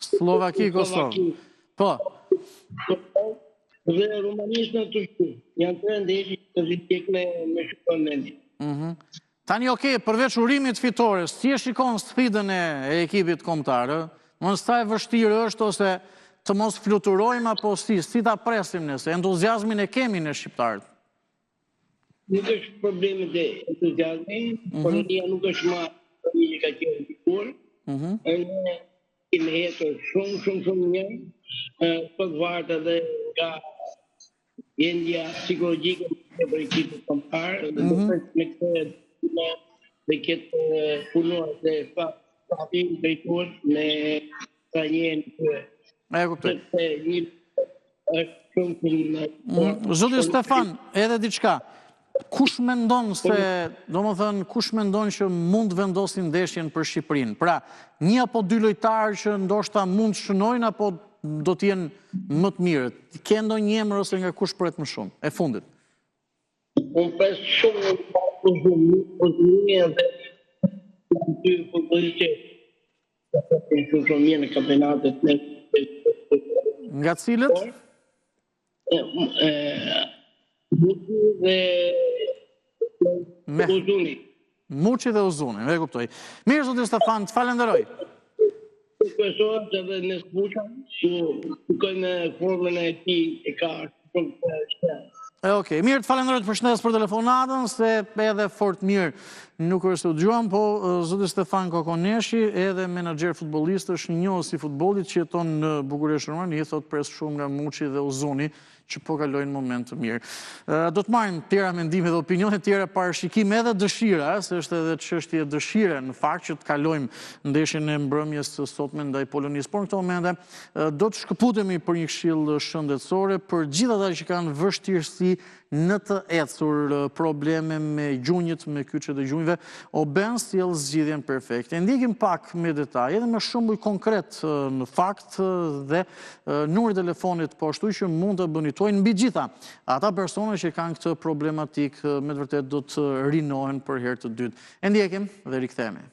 Sllovaki, Kosovë. Po. Dhe Rumanisë në Turqi. Janë tre ndeshje që do t'i me me shumë vëmendje. Mhm. Tani okay, përveç urimit të fitores, si e shikon sfidën e, e ekipit kombëtar, ë? Mos sa e vështirë është ose të mos fluturojmë apo si, si ta presim ne, se entuziazmin e kemi ne shqiptarët. Nuk është problemi te entuziazmi, mm -hmm. Polonia nuk është më një që ka qenë dikur. Mm -hmm. Ne kemi ecur shumë, shumë, shumë mirë. Sot varet edhe nga gjendja psikologjike e për ekipit kombëtar, dhe mm -hmm. me këtë dhe këtë punuar dhe stafi drejtues me trajnerin e E kuptoj. Një është shumë shumë mm, Zoti Stefan, edhe diçka. Kush mendon se, domethënë, kush mendon që mund të vendosin ndeshjen për Shqipërinë? Pra, një apo dy lojtarë që ndoshta mund të shënojnë apo do të jenë më të mirët? Ke ndonjë emër ose nga kush pret më shumë? E fundit. Unë pres shumë nga Uzuni, Uzuni edhe janë dy futbollistë që kanë shumë shumë mirë në kampionatet në Nga cilët? Muçi dhe Uzuni. Muçi dhe Uzuni, e kuptoj. Mirë, zoti Stefan, të falenderoj. Kryesohet edhe në Sbuqa, ku shikojmë formën e tij e ka shumë të shterë. E okej, mirë të falenderoj të përshëndes për telefonatën, se edhe fort mirë nuk është se u dëgjuam, po zoti Stefan Kokoneshi, edhe menaxher futbollistësh, njohës i futbollit që jeton në Bukuresht Rumani, thotë pres shumë nga Muçi dhe Uzuni, që po kalojnë moment të mirë. Do të marrim tjera mendime dhe opinione tjera parashikime edhe dëshira, se është edhe çështje dëshire në fakt që të kalojmë ndeshjen e mbrëmjes së sotme ndaj Polonisë. Por në këto momente do të shkëputemi për një këshillë shëndetësore për gjithë ata që kanë vështirësi në të ecur probleme me gjunjët, me kyçet e gjunjëve, Oben sjell zgjidhjen perfekte. E ndjekim pak me detaj, edhe me shembuj konkret në fakt dhe Numri i telefonit po ashtu që mund të bëni tuajin mbi të gjitha. Ata persona që kanë këtë problematikë me të vërtetë do të rinohen për herë të dytë. E ndjekim dhe rikthehemi.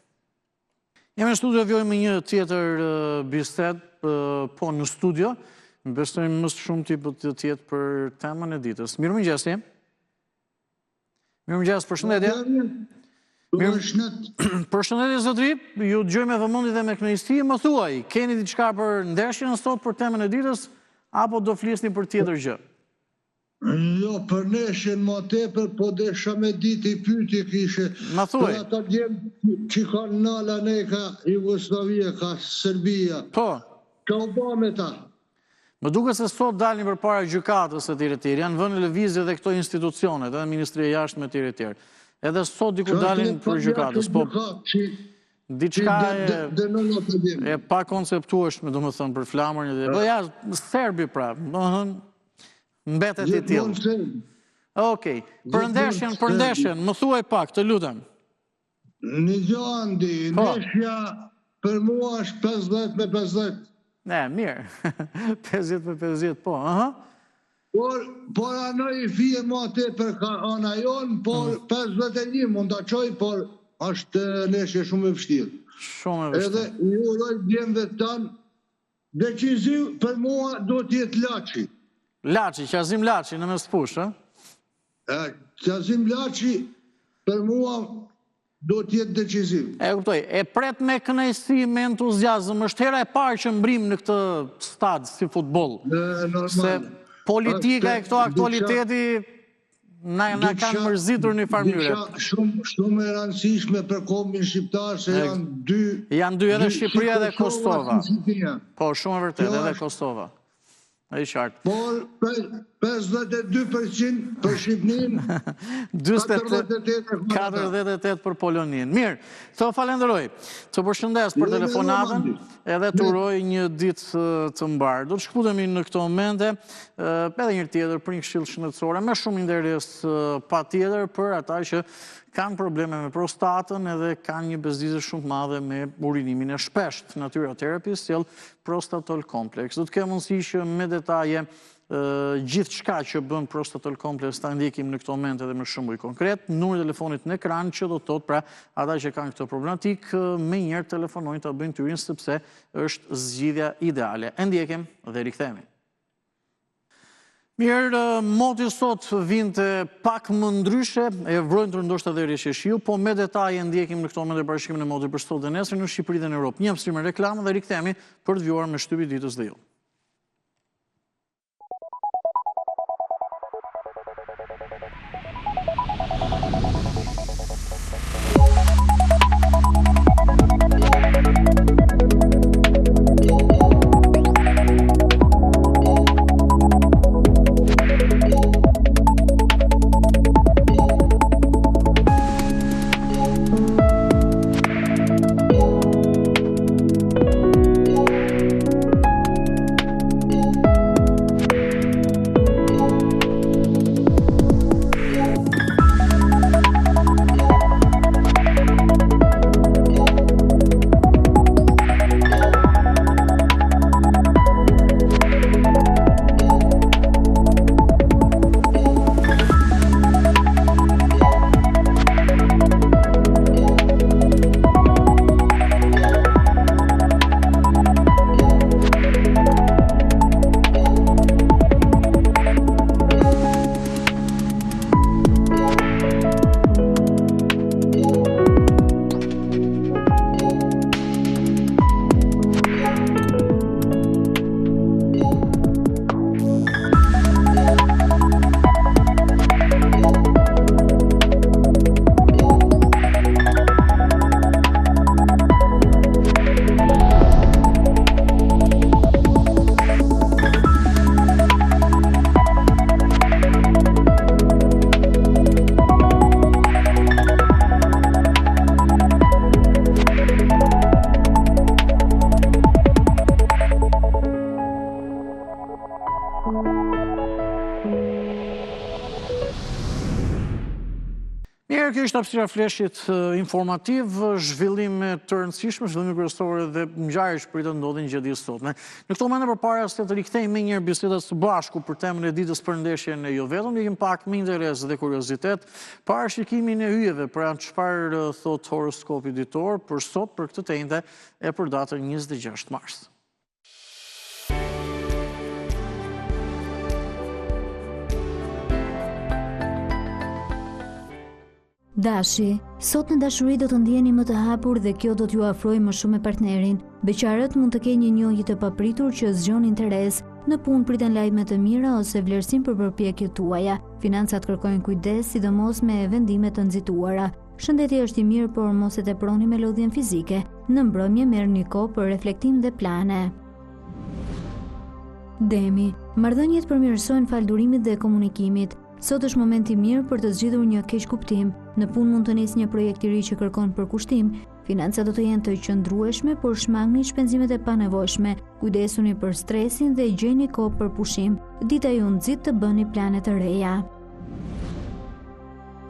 Jemi në studio vijojmë me një tjetër bisedë, po në studio, besojmë më së shumti po të jetë për temën e ditës. Mirëmëngjesi. Mirëmëngjes, përshëndetje. Mirë Përshëndetje zotëri, ju dëgjoj me vëmendje dhe me kënaqësi. Më thuaj, keni diçka për ndeshjen sot për temën e ditës apo do flisni për tjetër gjë? Jo, për ndeshjen ma tepër, po desha me ditë një pyetje kishe. Ma thuaj. Për ata djem që kanë nalë anej ka Jugosllavia, ka Serbia. Po. Çka u ba me ta? Më duket se sot dalin përpara gjykatës e tjerë e tjerë, janë vënë në lëvizje edhe këto institucionet, edhe Ministria e Jashtme e tjerë e tjerë. Edhe sot diku dalin për gjykatës, po diçka e e pakonceptueshme, domethënë për flamurin e po ja, serbi pra, domethënë mbetet i tillë. Okej, për ndeshjen, për ndeshjen, më thuaj pak, të lutem. Një gjë Andi, po. ndeshja për mua është 50 me 50. Ne, mirë. 50 me 50, po, aha. Por, por anoj i fije ma tepër ka ana jonë, por mm. 51 mund ta çoj, por është ndeshje shumë e vështirë. Shumë e vështirë. Edhe ju uroj djemve tanë, deciziv për mua do të jetë Laçi. Laçi, Qazim Laçi në mesfushë, ë? Qazim Laçi për mua do të jetë deciziv. E kuptoj. E pret me kënaqësi, me entuziazëm. Është hera e parë që mbërrijmë në këtë stad si futboll. Normal. Se politika e këto aktualiteti na na kanë mërzitur në një farë mënyre. Diçka shumë shumë e rëndësishme për kombin shqiptar se janë dy Janë dy edhe Shqipëria dhe Kosova. Po, shumë e vërtetë, edhe Kosova. E qartë. Por 52% për Shqipërinë, 48 për Poloninë. Mirë, të falenderoj. Të përshëndes për telefonatën edhe të uroj një ditë të mbarë. Do të shkëputemi në këto momente edhe një tjetër për një këshillë shëndetësore me shumë interes patjetër për ata që kanë probleme me prostatën edhe kanë një bezdisje shumë të madhe me urinimin e shpeshtë. Natyra Therapy sjell Prostatol Complex. Do të kem mundësi që me detaje. Gjithçka që bën Prostatol Complex ta ndjekim në këto momente dhe me shembuj konkret, numri i telefonit në ekran që do të thotë pra ata që kanë këtë problematikë menjëherë telefonojnë ta bëjnë tyrin sepse është zgjidhja ideale. E ndjekim dhe rikthehemi. Mirë, moti sot vinte pak më ndryshe, e vrenjtur ndoshta dhe reshje shiu, po me detaje ndjekim në këto momente parashikimin e motit për sot dhe nesër në Shqipëri dhe në Europë. Një hapësirë me reklamë dhe rikthehemi për të vijuar me shtypi i ditës dhe ju. Mirë, kjo ishte hapësira e fleshit informativ, zhvillime të rëndësishme, zhvillime kryesore dhe ngjarje që pritet të ndodhin gjatë ditës së sotme. Në këto momente përpara se të rikthejmë menjëherë bisedat së bashku për temën e ditës për ndeshjen e jo vetëm, ndjekim pak me interes dhe kuriozitet parashikimin e yjeve, pra çfarë thotë horoskopi ditor për sot, për këtë të enjte e për datën 26 mars. Dashi, sot në dashuri do të ndiheni më të hapur dhe kjo do t'ju afrojë më shumë me partnerin. Beqarët mund të kenë një njohje të papritur që zgjon interes. Në punë priten lajme të mira ose vlerësim për përpjekjet tuaja. Financat kërkojnë kujdes, sidomos me vendime të nxituara. Shëndeti është i mirë, por mos e teproni me lodhjen fizike. Në mbrëmje merrni kohë për reflektim dhe plane. Demi, marrëdhëniet përmirësohen falë durimit dhe komunikimit. Sot është moment i mirë për të zgjidhur një keqkuptim. Në punë mund të nisë një projekt i ri që kërkon përkushtim. Financat do të jenë të qëndrueshme, por shmangni shpenzimet e panevojshme. Kujdesuni për stresin dhe gjeni kohë për pushim. Dita ju nxit të bëni plane të reja.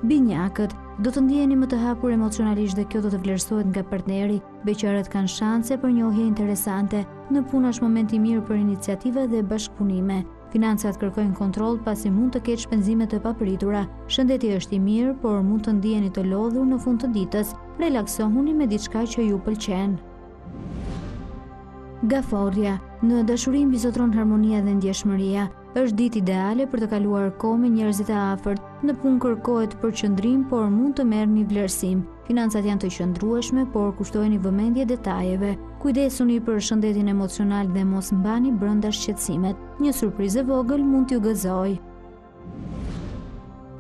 Binjakët, do të ndiheni më të hapur emocionalisht dhe kjo do të vlerësohet nga partneri. Beqarët kanë shanse për njohje interesante. Në punë është moment i mirë për iniciativa dhe bashkëpunime. Financat kërkojnë kontroll pasi mund të ketë shpenzime të papritura. Shëndeti është i mirë, por mund të ndiheni të lodhur në fund të ditës. Relaksohuni me diçka që ju pëlqen. Gaforrja, në dashuri mbizotëron harmonia dhe ndjeshmëria. Është ditë ideale për të kaluar kohë me njerëzit e afërt. Në punë kërkohet përqendrim, por mund të merrni vlerësim. Financat janë të qëndrueshme, por kushtojini vëmendje detajeve. Kujdesuni për shëndetin emocional dhe mos mbani brenda shqetësimet. Një surprizë e vogël mund t'ju gëzojë.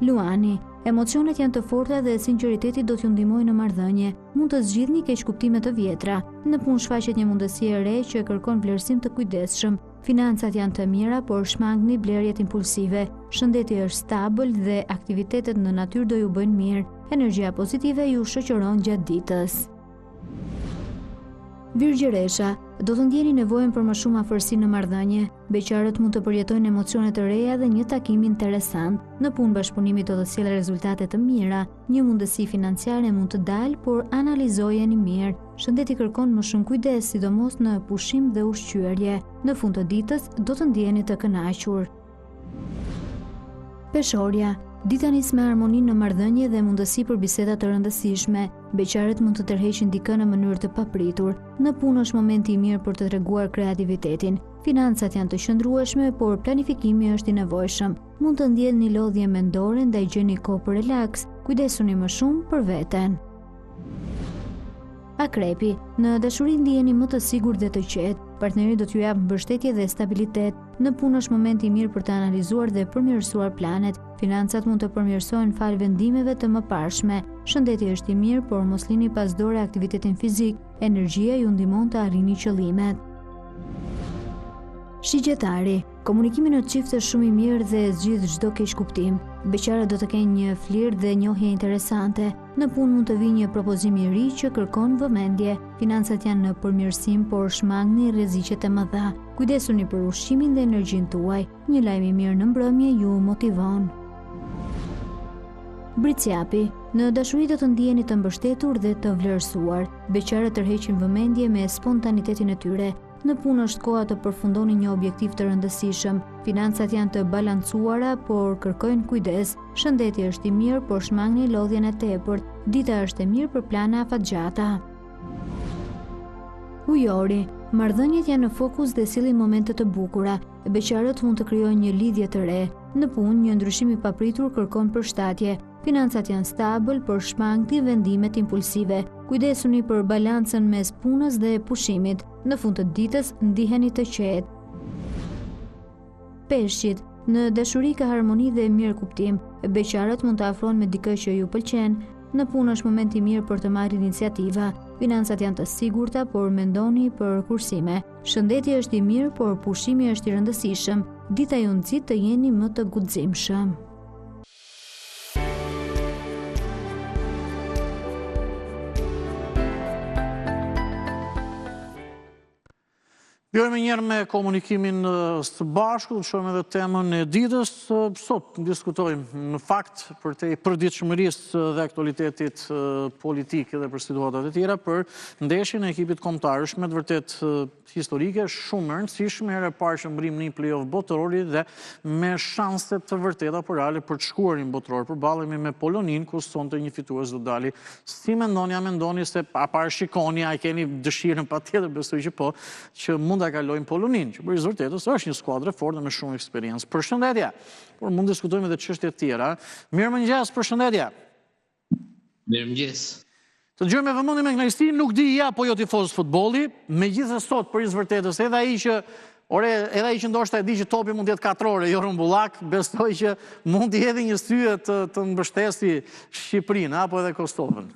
Luani, emocionet janë të forta dhe sinqeriteti do t'ju ndihmojë në marrëdhënie. Mund të zgjidhni keqkuptime të vjetra. Në punë shfaqet një mundësi e re që kërkon vlerësim të kujdesshëm. Financat janë të mira, por shmangni blerjet impulsive. Shëndeti është stabël dhe aktivitetet në natyrë do ju bëjnë mirë. Energjia pozitive ju shoqëron gjatë ditës. Virgjëresha, do të ndjeni nevojën për më shumë afërsi në marrëdhënie. Beqarët mund të përjetojnë emocione të reja dhe një takim interesant. Në punë bashkëpunimi do të sjellë rezultate të mira. Një mundësi financiare mund të dalë, por analizojeni mirë. Shëndeti kërkon më shumë kujdes, sidomos në pushim dhe ushqyerje. Në fund të ditës, do të ndiheni të kënaqur. Peshorja, Dita nis me harmoni në marrëdhënie dhe mundësi për biseda të rëndësishme. Beqarët mund të tërheqin dikë në mënyrë të papritur. Në punë është momenti i mirë për të treguar kreativitetin. Financat janë të qëndrueshme, por planifikimi është i nevojshëm. Mund të ndjeni lodhje mendore, ndaj gjeni kohë për relaks. Kujdesuni më shumë për veten. Akrepi, në dashuri ndiheni më të sigurt dhe të qetë. Partneri do t'ju japë mbështetje dhe stabilitet. Në punë është momenti i mirë për të analizuar dhe përmirësuar planet. Financat mund të përmirësohen falë vendimeve të mëparshme. Shëndeti është i mirë, por mos lini pas dore aktivitetin fizik. Energjia ju ndihmon të arrini qëllimet. Shigjetari, Komunikimi në çift është shumë i mirë dhe zgjidh çdo keqkuptim. Beqarët do të kenë një flirt dhe njohje interesante. Në punë mund të vijë një propozim i ri që kërkon vëmendje. Financat janë në përmirësim, por shmangni rreziqet e mëdha. Kujdesuni për ushqimin dhe energjinë tuaj. Një lajm i mirë në mbrëmje ju motivon. Bricjapi, në dashuri do të ndiheni të mbështetur dhe të vlerësuar. Beqarët tërheqin vëmendje me spontanitetin e tyre. Në punë është koha të përfundoni një objektiv të rëndësishëm. Financat janë të balancuara, por kërkojnë kujdes. Shëndeti është i mirë, por shmangni lodhjen e tepërt. Dita është e mirë për plane afatgjata. Ujori, marrëdhëniet janë në fokus dhe sjellin momente të bukura. Beqarët mund të krijojnë një lidhje të re. Në punë, një ndryshim i papritur kërkon përshtatje. Financat janë stabël, por shmangni vendimet impulsive. Kujdesuni për balancën mes punës dhe pushimit. Në fund të ditës, ndiheni të qetë. Peshqit, në dashuri ka harmoni dhe mirëkuptim. Beqarët mund të afrohen me dikë që ju pëlqen. Në punë është moment i mirë për të marrë iniciativa. Financat janë të sigurta, por mendoni për kursime. Shëndeti është i mirë, por pushimi është i rëndësishëm. Dita ju nxit të jeni më të guximshëm. Vijojmë menjëherë me komunikimin së bashku, të shohim edhe temën e ditës. Sot diskutojmë në fakt përtej përditshmërisë dhe aktualitetit politik dhe për situatat e tjera, për ndeshjen e ekipit kombëtar. Është me të vërtetë historike, shumë e rëndësishme, hera e parë që mbërrijmë në një play-off botërori dhe me shanse të vërteta por reale për të shkuar në botëror. Përballemi me Poloninë, ku sonte një fitues do dali. Si mendoni, a mendoni se a parashikoni, a keni dëshirën patjetër, besoj që po, që mund ta kalojmë Poloninë, që për së vërtetës është një skuadër e fortë dhe me shumë eksperiencë. Përshëndetje, por mund diskutojmë edhe çështje të tjera. Mirëmëngjes, përshëndetje. Mirëmëngjes. Të dëgjoj me vëmendje me kënaqësi, nuk di je apo jo tifoz futbolli, megjithëse sot për hir të vërtetës edhe ai që ore, edhe ai që ndoshta e di që topi mund të jetë katror e jo rrumbullak, besoj që mund t'i hedhë një sy e të të mbështesi Shqipërinë apo edhe Kosovën.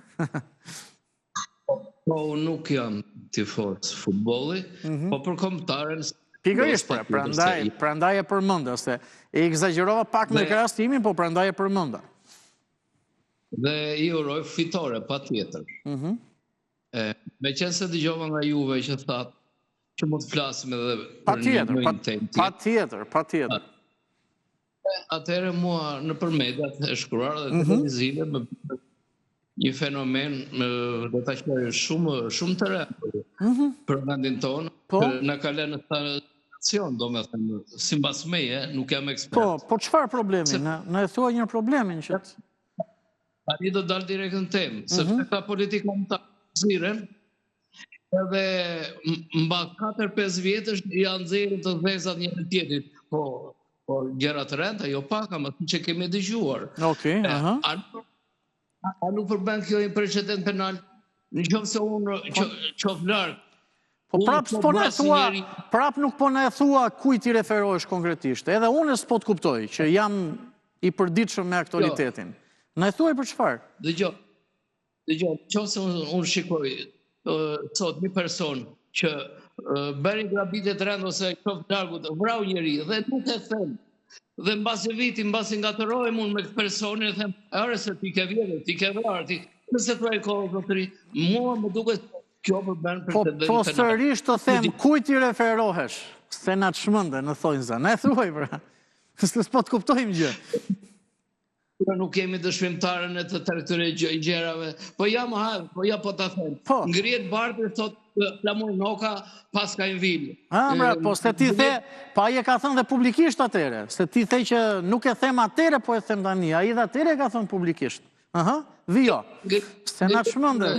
Po, unë nuk jam tifoz futbolli, mm -hmm. po për kombëtaren Pikërisht, pra, prandaj, prandaj e përmenda se e ekzagjerova pak me krahasimin, po prandaj e përmenda. Dhe i uroj fitore, patjetër. Mm -hmm. Meqenëse dëgjova nga juve që thatë që mund të flasim edhe për një një pa, temë tjetër. Patjetër, patjetër. Atëherë mua nëpër mediat e shkruara dhe mm -hmm. televizive më një fenomen më, do ta quaj shumë shumë të rëndë mm -hmm. për vendin tonë, po? që na ka lënë stacion, domethënë, simbas meje, nuk jam ekspert. Po, po çfarë problemi? Se... Na, na e thuaj një problemin që të... Tani do dal direkt në temë, mm -hmm. sepse këta politikanët tanë ziren, edhe mbas 4-5 vjetësh ia nxjerrin të zezat njëri-tjetrit. Po, po gjëra të rënda, jo pak, ama siç e kemi dëgjuar. Okej, okay, aha. A, A nuk përbën kjo një precedent penal? Në qoftë se unë po- qoftë larg, Po prap s'po na e thua, prap nuk po na e thua kujt i referohesh konkretisht. Edhe unë s'po të kuptoj që jam i përditshëm me aktualitetin. Jo. Na e thuaj për çfarë? Dëgjo. Dëgjo, qoftë se unë unë shikoj sot një person që bëri grabitje të rëndë ose qoftë largut, vrau njeri dhe nuk e them Dhe mbas një viti, mbasi ngatërrohem unë me këtë personin, e them, ore se ti ke vjedhur, ti ke vrarë, ti... Nëse thua e kohë, zotëri, mua më duket kjo përbën po, precedent Po, po sërish të them, kujt i referohesh? Se na çmende, në thonjëza, na e thuaj pra. Se s'po të kuptojmë gjë. Jo, nuk jemi dëshmimtarë ne të tërë këtyre gjërave. Po ja më hajë, po ja po ta them. Po. Ngrihet Bardhi thot Flamur Noka paska në vilë. Ha, mra, po se ti the, po ai e ka thënë dhe publikisht atëre, se ti the që nuk e them atëre, po e them tani, ai dhe atëre e ka thënë publikisht. Aha, vijo. Se na çmende.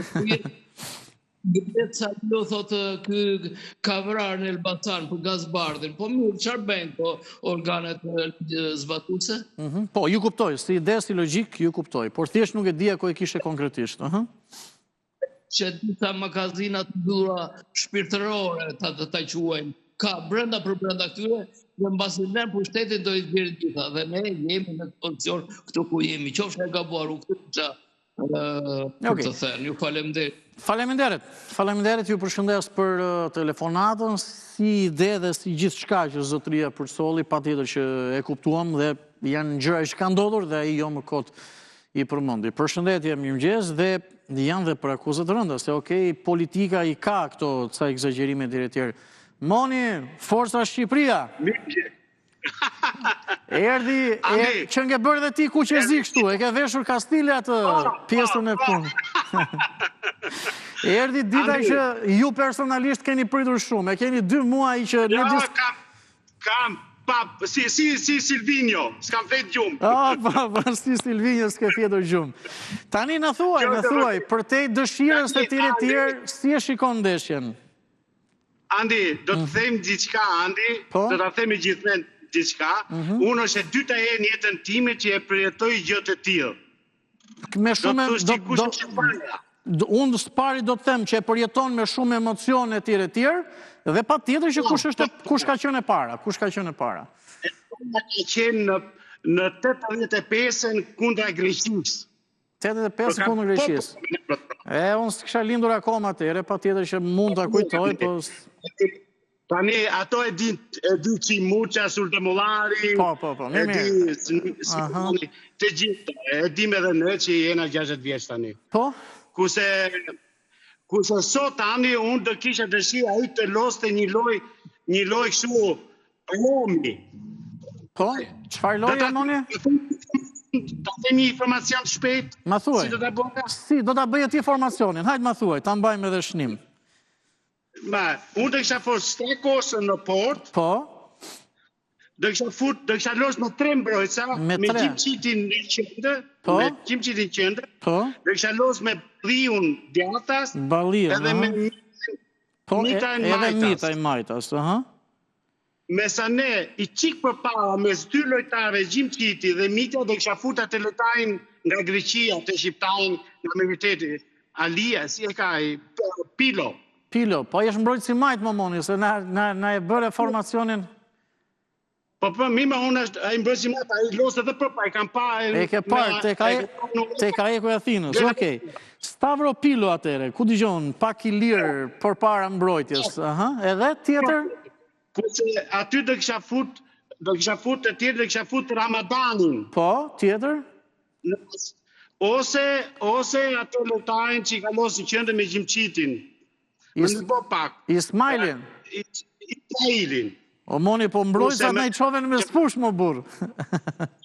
Ngrihet Saliu thotë ky ka vrarë në Elbasan për Gaz Bardhin. Po mirë, çfarë bëjnë po organet zbatuese? Mhm. Po, ju kuptoj, si ide, si logjikë, ju kuptoj, por thjesht nuk e dija ku e kishe konkretisht. Ëh. Që disa magazina të mbyllura shpirtërore, ta ta, ta quajmë, ka brenda për brenda këtyre, dhe mbasi lënë pushtetin do i nxjerrin gjitha dhe ne jemi në pozicion këtu ku jemi. Qofsha e gabuar, u këtë Për të thënë, ju faleminderit. Faleminderit. Faleminderit, ju përshëndes për telefonatën, si ide dhe si gjithçka që zotëria përcolli, patjetër që e kuptuam dhe janë gjëra që kanë ndodhur dhe ai jo më kot i përmendi. Përshëndetje, mirëmëngjes dhe janë dhe për akuzat e rënda, se okej, politika i ka këto ca ekzagjerime e tjera. Moni, Forca Shqipëria! Mirëmëngjes. Erdi, qenke bërë dhe ti kuqezi kështu, e ke veshur kastile atë po, po, pjesën e po. punë. Erdi dita që ju personalisht keni pritur shumë, e keni dy muaj që në jo, kam, kam, pa, si, si, si Silvinjo, s'kam fjetur gjumë. Ah, pa, pa, si Silvinjo s'ke fjetur gjumë. Tani na thuaj, na thuaj, përtej dëshirës e tjera e tjera, si e shikon ndeshjen? Andi, do të mm. them diçka, Andi, po? do ta them gjithë mend diçka. Mm -hmm. Unë është e dyta herë në jetën time që e përjetoj gjë të tillë. Me shumë do do do unë së pari do të them që e përjeton me shumë emocione e tjera e tjera dhe patjetër që po, kush është po, kush ka qenë e para, kush ka qenë e para. E para ka qenë në në 85-ën kundra Greqisë. 85 kundër Greqisë. E, unë s'kisha lindur akoma atëherë, patjetër që mund ta kujtoj, po... Tani, ato e di, e di që Muça, Suldemollari, po, po, po, e di, si, të gjithë, e dim edhe ne që jena 60 vjeç tani. Po? Kurse, kurse sot tani, unë do kisha dëshirë ai të loste një lojë, një lojë kështu, Romi. Po, çfarë loje Moni? Ta them një informacion të shpejt. Ma thuaj. Si do ta bëja? Si do ta bëje ti formacionin? Hajt ma thuaj, ta mbajmë edhe shënim. Ma, unë do kisha fut Strakosën në portë. Po. Do kisha fut, do kisha los me tre mbrojtësa, me, me Gjimshitin në qendër, po? me Gjimshitin në qendër. Po. Do kisha los me Balliun djathtas. Balliun. Edhe me Po, Mitajn edhe Mitaj majtas, aha. Masanej, i çik përpara mes dy lojtarëve Gjimshiti dhe Mita do kisha fut atë lojtarin nga Greqia, të shqiptarin nga Meriteti. Alia, si e ka ai? Pilo. Pilo, po ai është mbrojtës i majtë mo Moni, se na na na e bëre formacionin. Po po, mi më unë është ai mbrojtës i majtë, ai los edhe përpara, e kam pa e ke parë tek ai tek AEK-u i Athinës. Okej. Stavro Pilo atëherë, ku dëgjon pak i lirë përpara mbrojtjes, aha, edhe tjetër? Kurse aty do kisha fut, do kisha fut të tjerë, do kisha fut Ramadanin. Po, tjetër? Ose ose atë lojtarin që i ka los në qendër me Gjimshitin. Më në bo pak. Ismajlin. Ismailin. O Moni, po mbrojtësat na i çove në mesfushë, mo burrë.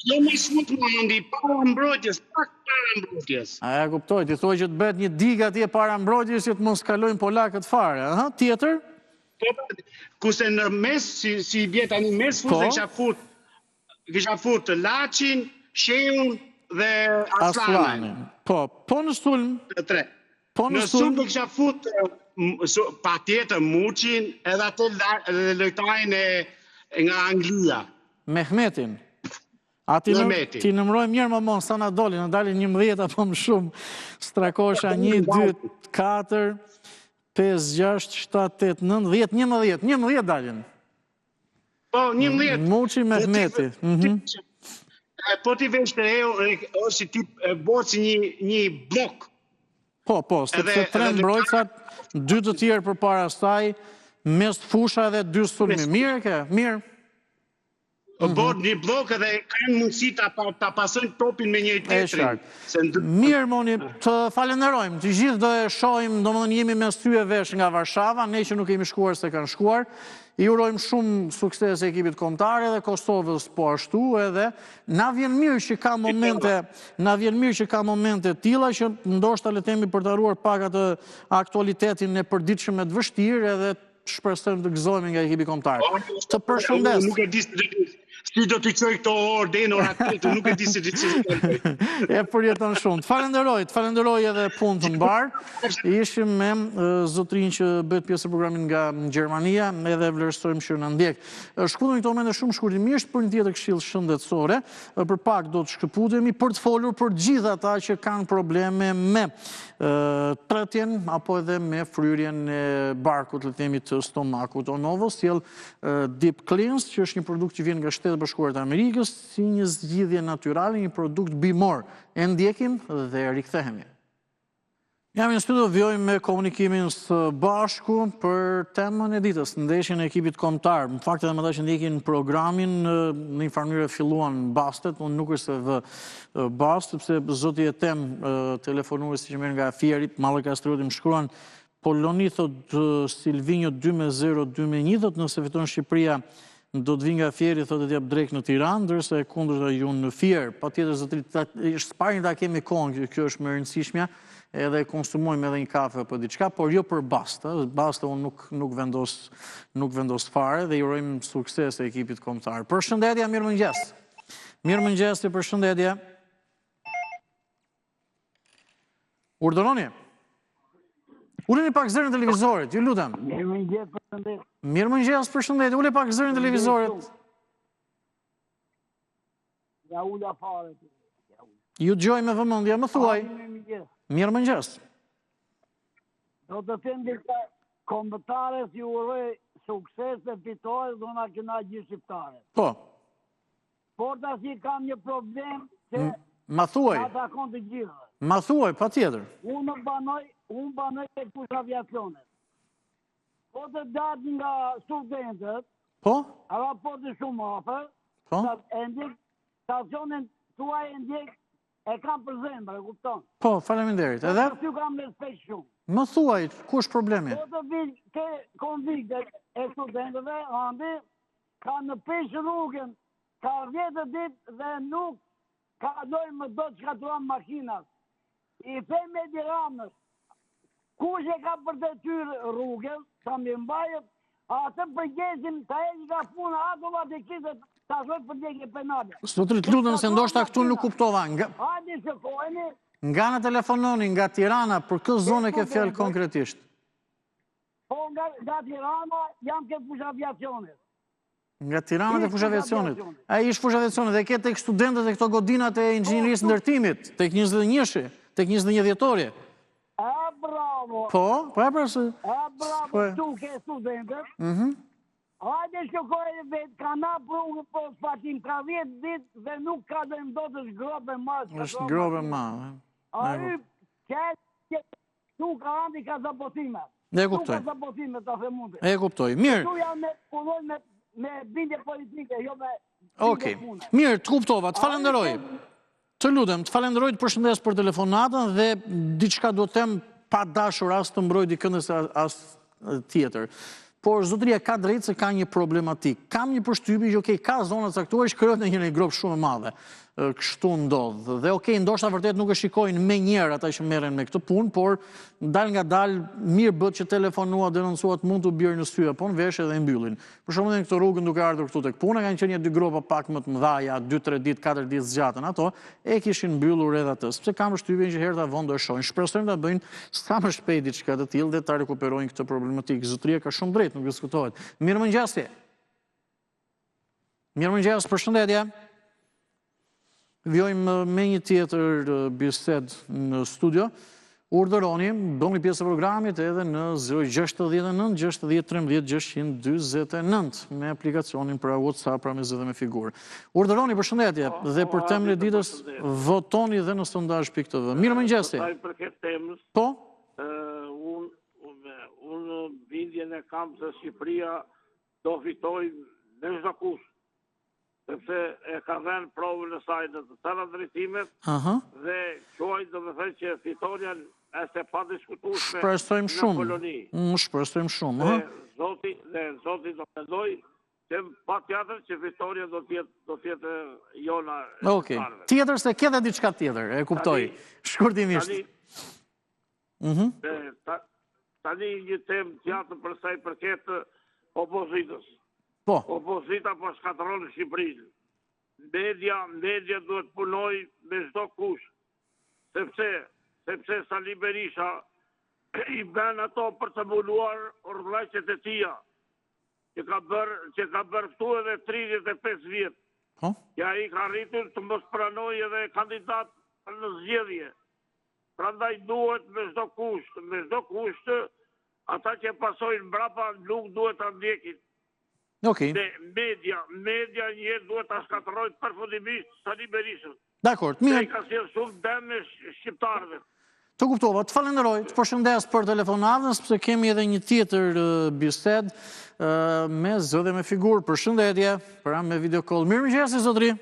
Jo mesfushë, mo Andi, para mbrojtjes, pak para mbrojtjes. A e kuptoj, ti thua që të bëhet një digë atje para mbrojtjes që të mos kalojnë polakët fare, aha, tjetër? Po, kurse në mes, si, si i bie tani mesfushë, po? kisha fut, kisha fut Laçin, Shehun dhe Asllanin. Po, po në sulm? Të tre. Po në sulm do kisha fut patjetër Muçin edhe atë edhe lojtarin e nga Anglia. Mehmetin. A ti Mehmetin. T'i numërojmë njëherë më Mon, sa na doli, na dalin 11 apo më shumë. Strakosha 1, 2, 4, 5, 6, 7, 8, 9, 10, 11, 11 dalin. Po, 11. Muçi Mehmeti. Mhm. Po t'i vesh të e, është si tip e bëhet si një një bllok. Po, po, sepse tre mbrojtësat, dy të tjerë përpara saj, mesfusha edhe dy sulmi. Mirë e ke, mirë. Po bëhet një bllok edhe kanë mundësi ta ta pasojnë topin me njëri tjetrin. Mirë Moni, të falenderojmë. Të gjithë do e shohim, domethënë jemi me sy e vesh nga Varshava, ne që nuk kemi shkuar se kanë shkuar. I urojmë shumë sukses ekipit kombëtar edhe Kosovës po ashtu edhe na vjen mirë që ka momente, na vjen mirë që ka momente të tilla që ndoshta le të themi për të harruar pak atë aktualitetin e përditshëm e të vështirë edhe shpresojmë të gëzohemi nga ekipi kombëtar. Të përshëndes. Nuk e di si do t'i çoj këto orë deri në ora 8, nuk e di si do t'i çoj. E përjeton shumë. Të falenderoj, të falenderoj edhe punë të mbarë. Ishim me zotërinë që bëhet pjesë e programit nga Gjermania, edhe vlerësojmë që na ndjek. Shkëputemi këto momente shumë shkurtimisht për një tjetër këshillë shëndetësore. Për pak do të shkëputemi për të folur për gjithë ata që kanë probleme me tretjen apo edhe me fryrjen e barkut, le të themi të stomakut. Onovo sjell Deep Cleanse, që është një produkt që vjen nga Shtetet e Bashkuara të Amerikës, si një zgjidhje natyrale, një produkt bimor. E ndjekim dhe rikthehemi. Jam në studio, vijojmë me komunikimin së bashku për temën e ditës, ndeshjen e ekipit kombëtar. Në fakt edhe me ata që ndjekin programin, në një farë mënyre filluan bastet, unë nuk është se vë bast, sepse zoti Etem telefonuesi që merr nga Fieri, Malë Kastrioti më shkruan, Poloni thotë Silvinjo 2 me 0, 2 me 1, thotë nëse fiton Shqipëria do të vij nga Fieri, thotë të jap drekë në Tiranë, ndërsa e kundërta ju në Fier. Patjetër zotëri, së pari ta kemi kohën, kjo është më e rëndësishmja, edhe konsumojmë edhe një kafe apo diçka, por jo për bast, ë, bast unë nuk nuk vendos nuk vendos fare dhe i urojmë sukses ekipit kombëtar. Përshëndetje, mirëmëngjes. Mirëmëngjes, përshëndetje. Urdhëroni. Uleni pak zërin e televizorit, ju lutem. Mirëmëngjes, përshëndetje. Mirëmëngjes, përshëndetje. Ule pak zërin e televizorit. Ia ula fare. Ju dëgjoj me vëmendje, më thuaj. Mirëmëngjes. Do të them diçka kombëtares ju uroj sukses dhe fitore do na kënaqë gjithë shqiptarët. Po. Por tashi kam një problem që Ma thuaj. Na takon të gjithëve. Ma thuaj, patjetër. Unë banoj, unë banoj te Fusha Aviacionit. Po të dalë nga studentët, po? Aeroporti shumë afër, po? E ndjek, stacionin tuaj e ndjek, e kam për zemër, e kupton? Po, faleminderit, edhe? Po, ty kam respekt shumë. Më thuaj, ku është problemi? Po të vi te konviktet e studentëve, Andi, Kanë prish rrugën, ka 10 ditë dhe nuk kalojnë më dot shkatërruan makinat. I them Edi Ramës, kush e ka për detyrë rrugën, ta mirëmbajë, atë përgjegjësin ta heqë nga puna automatikisht dhe ta çojë për ndjekje penale. Zotëri, të lutem se ndoshta këtu nuk kuptova. Nga... Hajde shikojeni. Nga na telefononi, nga Tirana, për kë zonë e ke fjalën konkretisht? Po nga, nga Tirana jam ke Fushë Aviacionit. Nga Tirana te Fushë Aviacionit. A ish Fushë Aviacionit dhe ke tek studentët e këto godinat e inxhinierisë po, ndërtimit, tek 21-shi, tek 21 dhjetori. A bravo. Po, po e pra se. A bravo, po, tu ke studentët. Mhm. Mm Hajde shikoje vetë, kanë hapë rrugën po asfaltim, ka 10 ditë dhe nuk kalojmë dot është gropë e madhe. Është gropë e madhe. A y, Këtu ka Andi ka sabotime. E kuptoj. Këtu ka sabotime, ta them unë. E kuptoj. Mirë. Këtu janë me punojnë me me bindje politike, jo me Okej. Mirë, të kuptova, të falenderoj. Të lutem, të falenderoj të përshëndes për telefonatën dhe diçka duhet të them pa dashur as të mbroj dikënd se as tjetër. Por zotëria ka drejtë se ka një problematikë. Kam një përshtypje që okay, ka zona të caktuara që krijohet një gropë shumë e madhe. Kështu ndodh. Dhe okay, ndoshta vërtet nuk e shikojnë menjëherë ata që merren me këtë punë, por dalëngadalë mirë bëtë që telefonuat, denoncuat, mund t'u bjerë në sy apo në vesh edhe e mbyllin. Për shembull në këtë rrugën duke ardhur këtu tek puna kanë qenë një dy gropa pak më të mëdha, ja 2-3 ditë, 4 ditë zgjatën ato, e kishin mbyllur edhe atë, sepse kam përshtypjen që herë ta vonë do e shohin. Shpresojmë ta bëjnë sa më shpejt diçka të tillë dhe ta rekuperojnë këtë problematikë. Zotëria ka shumë drejt, nuk diskutohet. Mirëmëngjesi. Mirëmëngjes, përshëndetje. Vijojmë me një tjetër bisedë në studio. Urdhëroni, bëhuni pjesë e programit edhe në 069 60 13 649 me aplikacionin pra WhatsApp pra me zë dhe me figurë. Urdhëroni, përshëndetje po, dhe për po, temën e ditës votoni dhe në sondazh.tv. Mirëmëngjesi. Sa i përket temës, po? unë unë bindjen e kam se Shqipëria do fitojë me çdo kusht. sepse e ka dhënë provën e saj në të tëra drejtimet dhe quaj. besoj domethënë që fitorja është e padiskutueshme Shpresojmë në Poloni. shumë. Mm, shpresojmë shumë, ëh. Dhe Zoti, dhe Zoti do mendoj që patjetër që fitorja do të jetë do të jetë jona e Okej. shqiptarëve. Tjetër se ke dhe diçka tjetër, e kuptoj. Shkurtimisht. Tani, Mhm. e, ta, tani një temë tjetër për sa i përket opozitës. Po. Opozita po shkatërron Shqipërinë. Media, media duhet punojë me çdo kusht. Sepse, sepse Sali Berisha i bën ato për të mbuluar orvllaqet e tija që ka bërë që ka bërë këtu edhe 35 vjet. Po. Që ai ka arritur të mos pranojë edhe kandidat në zgjedhje. Prandaj duhet me çdo kusht, me çdo kusht ata që pasojnë mbrapa nuk duhet ta ndjekin. Okej. Dhe media, media një herë duhet ta shkatërrojë përfundimisht Sali Berishën. Dakord, mirë. Ai ka sjellë shumë dëme shqiptarëve. Të kuptova, të falenderoj, të përshëndes për telefonatën, sepse kemi edhe një tjetër bisedë me zë dhe me figurë. Përshëndetje, pra me video call. Mirëmëngjesi, zotëri.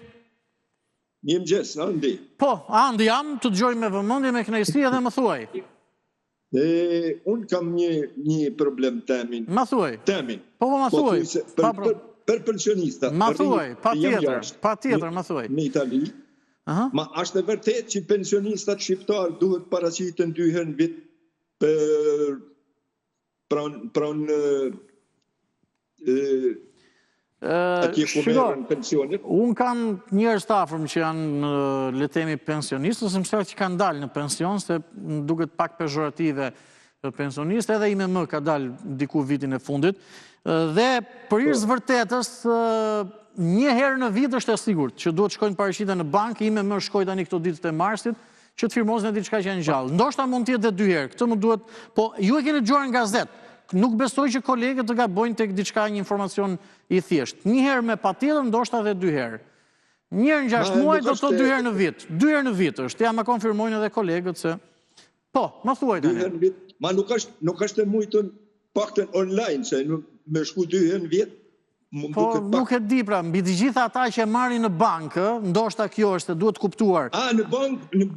Mirëmëngjes, Andi. Po, Andi jam, të dëgjoj me vëmendje, me kënaqësi edhe më thuaj. E, unë kam një, një problem temin. Ma thuaj. Temin. Po, po, ma po, thuaj. Për, pa, për, për pensionista. Ma thuaj, patjetër, patjetër, ma thuaj. Në Itali. Aha. Ma është e vërtet që pensionistat shqiptar duhet paraqiten dy herë në vit për pranë pranë atje ku merren pensionet. Unë kam njerëz të afërm që janë, le të themi, pensionistë, ose më saktë që kanë dalë në pension, se më duket pak pezhorative pensionist, edhe ime më ka dalë diku vitin e fundit. Dhe për hir të së vërtetës, një herë në vit është e sigurt që duhet shkojnë paraqiten në bankë, ime më shkoi tani këto ditët e marsit, që të firmosin diçka që janë gjallë. Ndoshta mund të jetë dhe dy herë. Këtë më duhet, po ju e keni dëgjuar në gazetë. Nuk besoj që kolegët të gabojnë tek diçka një informacion i thjeshtë. Një herë me patjetër, ndoshta edhe dy herë. Një herë në 6 muaj do të thotë dy herë në vit. Dy herë në vit është. Ja ma konfirmojnë edhe kolegët se Po, më thuaj tani. Dy herë në vit. Ma nuk është nuk është e mujtun paktën online se nuk me shku dy herë në vit. Po, nuk e di pra, mbi të gjitha ata që e marrin në bankë, ndoshta kjo është, duhet kuptuar. A, në bankë, në,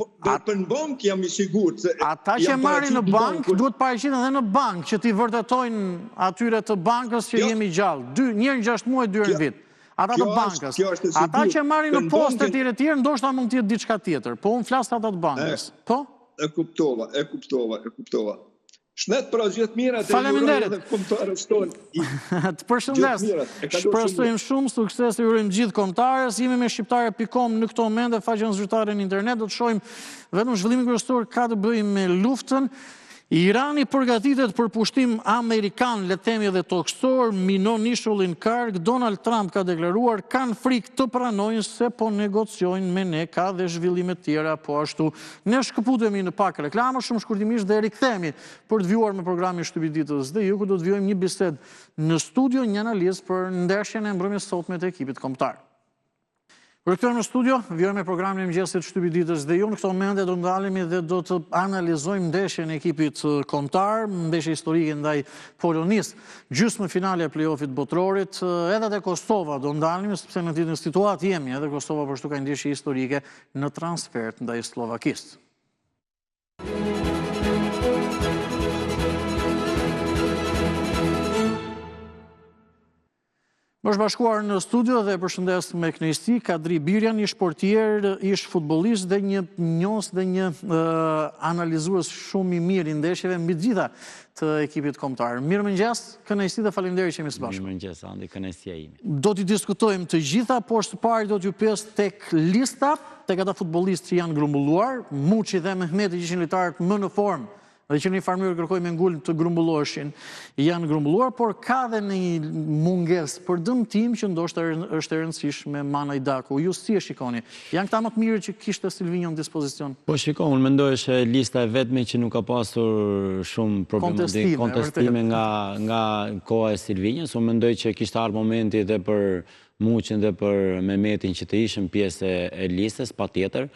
për në bankë jam i sigurt. Se ata që e marrin në bankë, duhet paraqiten edhe në bankë, që t'i vërtetojnë atyre të bankës që jemi gjallë. Dy, një herë në 6 muaj, dy herë në vit. Ata të bankës. Ata që marrin në postë e tjera e tjera, ndoshta mund të jetë diçka tjetër. Po, unë flas ata të bankës. Po? E kuptova, e kuptova, e kuptova. Shnet pra gjithë mirat e Faleminderit. edhe kombëtares tonë. Të përshëndes. Shpresojmë shumë sukses i urojmë gjithë kombëtares. Jemi me shqiptare.com në këto momente, faqen zyrtare në internet, do të shohim vetëm zhvillimin kryesor ka të bëjë me luftën. Irani përgatitet për pushtim amerikan, le të themi edhe tokësor, minon ishullin Karg, Donald Trump ka deklaruar kanë frikë të pranojnë se po negociojnë me ne, ka dhe zhvillime tjera po ashtu. Ne shkëputemi në pak reklama, shumë shkurtimisht dhe rikthehemi për të vijuar me programin Shtypi i Ditës dhe ju, ku do të vijojmë një bisedë në studio, një analizë për ndeshjen e mbrëmjes sotme të ekipit kombëtar. Rikthehemi në studio, vijojmë me programin e mëngjesit Shtypi i Ditës dhe ju në këto momente do ndalemi dhe do të analizojmë ndeshjen e ekipit kombëtar, ndeshje historike ndaj Polonisë, gjysmëfinale e play-offit botërorit, edhe te Kosova do ndalemi sepse në të njëjtën situatë jemi, edhe Kosova po ashtu ka ndeshje historike në transfertë ndaj Sllovakisë. Më është bashkuar në studio dhe e përshëndes me kënaqësi Kadri Birjan, ish portier, ish futbollist dhe një njohës dhe një analizues shumë i mirë i ndeshjeve mbi të gjitha të ekipit kombëtar. Mirëmëngjes, kënaqësi dhe faleminderit që jemi së bashku. Mirëmëngjes Andi, kënaqësia ime. Do t'i diskutojmë të gjitha, por së pari do t'ju pyes tek lista, tek ata futbollistë që janë grumbulluar, Muçi dhe Mehmeti që ishin lojtarët më në formë dhe që në një farë mënyrë kërkoi me ngulm të grumbulloheshin, janë grumbulluar, por ka dhe një mungesë për dëmtim që ndoshta është e rëndësishme Manaj Daku. Ju si e shikoni? Janë këta më të mirë që kishte Silvinjo në dispozicion? Po shiko, unë mendoj është lista e vetme që nuk ka pasur shumë problematik, kontestime nga, nga koha e Silvinjos. Unë mendoj që kishte ardhur momenti dhe për Muçin dhe për Mehmetin që të ishin pjesë e listës, patjetër.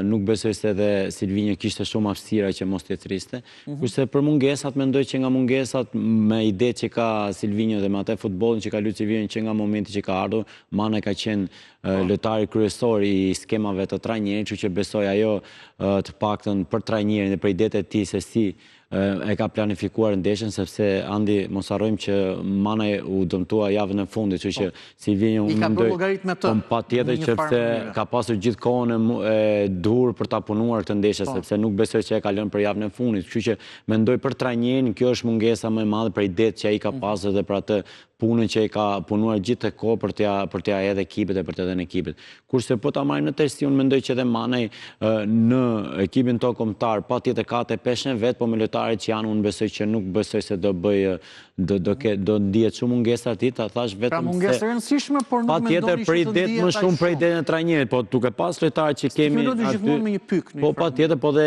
Nuk besoj se edhe Silvinjo kishte shumë hapësira që mos t'i thërriste. Mhm. Kurse për mungesat, mendoj që nga mungesat me idetë që ka Silvinjo dhe me atë futbollin që ka luajtur Silvinjo që nga momenti që ka ardhur, Manaj ka qenë po. lojtari kryesor i skemave të trajnerit, kështu që besoj ajo të paktën për trajnerin dhe për idetë e tij se si e ka planifikuar ndeshjen sepse Andi mos harrojmë që Manaj u dëmtua javën e fundit, kështu që po. Silvinjo unë mendoj. I ka bërë llogaritë me të. Po patjetër që pse ka pasur gjithë kohën e duhur për ta punuar këtë ndeshje, po. sepse nuk besoj që e ka lënë për javën e fundit. Kështu që mendoj për trajnerin, kjo është mungesa më e madhe për idetë që ai ka mhm. pasur dhe për atë punën që e ka punuar gjithë këtë kohë për t'ia për t'ia hedhë ekipit e për t'ia dhënë ekipit. Kurse po ta marrim në tërësi, unë mendoj që edhe Manaj në ekipin tonë kombëtar patjetër ka atë peshën e vet, po me lojtarët që janë unë besoj që nuk besoj se do bëjë do do ke do ndihet shumë mungesa e tij, ta thashë vetëm pra mungesë e rëndësishme, por nuk mendoni që të ndihet më shumë për idenë e trajnerit, po duke pas lojtarët që kemi aty. gjithmonë me një pikë. Po patjetër, po dhe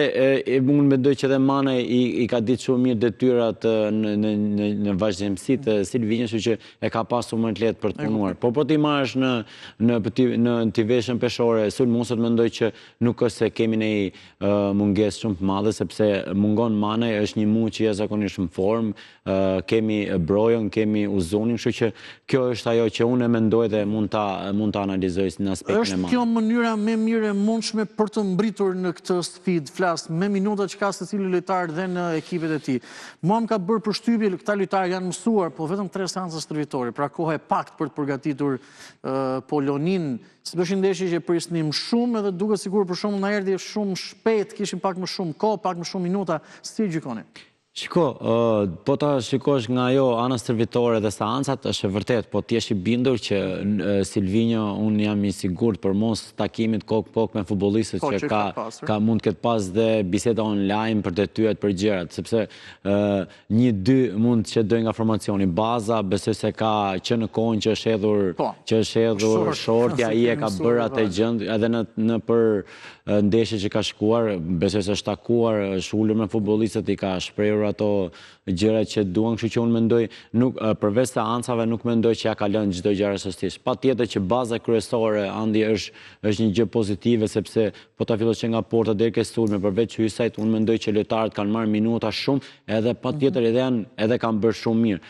unë mendoj që edhe Manaj i i ka ditë shumë mirë detyrat në në në në vazhdimësi të Silvinjos, kështu që e ka pasur më të lehtë për të punuar. Po po t'i marrësh në në në t'i vesh në peshore sulmuesit mendoj që nuk është se kemi ne mungesë shumë të madhe sepse mungon Manaj, është një Muçi jashtëzakonisht në formë, kemi Brojon, kemi Uzunin, kështu që kjo është ajo që unë e mendoj dhe mund ta mund ta analizoj në aspektin e Manajt. Është kjo mënyra më e mirë e mundshme për të mbërritur në këtë sfidë, flas me minutat që ka secili lojtar dhe në ekipet e tij. Mua më ka bërë përshtypje, këta lojtarë janë mësuar, po vetëm 3 seanca stërvitore, pra kohë e paktë për të përgatitur Poloninë. S'është një ndeshje që e prisnim shumë edhe duket sikur për shembull na erdhi shumë shpejt, kishim pak më shumë kohë, pak më shumë minuta, si e gjykoni? Shiko, po ta shikosh nga ajo ana stërvitore dhe seancat, është e vërtetë, po të jesh i bindur që Silvinjo, unë jam i sigurt përmos takimit kokë kokë me futbollistët po, që ka, ka mund të ketë pas dhe biseda online për detyrat, për gjërat, sepse një, dy mund të çedojë nga formacioni. Baza, besoj se ka që në kohën që është hedhur, po, që është hedhur shorti, ai e ka bërë atë gjë, edhe në, në për ndeshje që ka shkuar, besoj se është takuar, është ulur me futbollistët, i ka shprehur ato gjëra që duan, kështu që unë mendoj, nuk, përveç seancave nuk mendoj që ia ka lënë çdo gjë rastësisht. Patjetër që baza kryesore, Andi, është është një gjë pozitive sepse po ta fillosh që nga porta deri ke sulmi, përveç Hysajt, unë mendoj që lojtarët kanë marrë minuta shumë, edhe patjetër mhm. edhe janë edhe kanë bërë shumë mirë.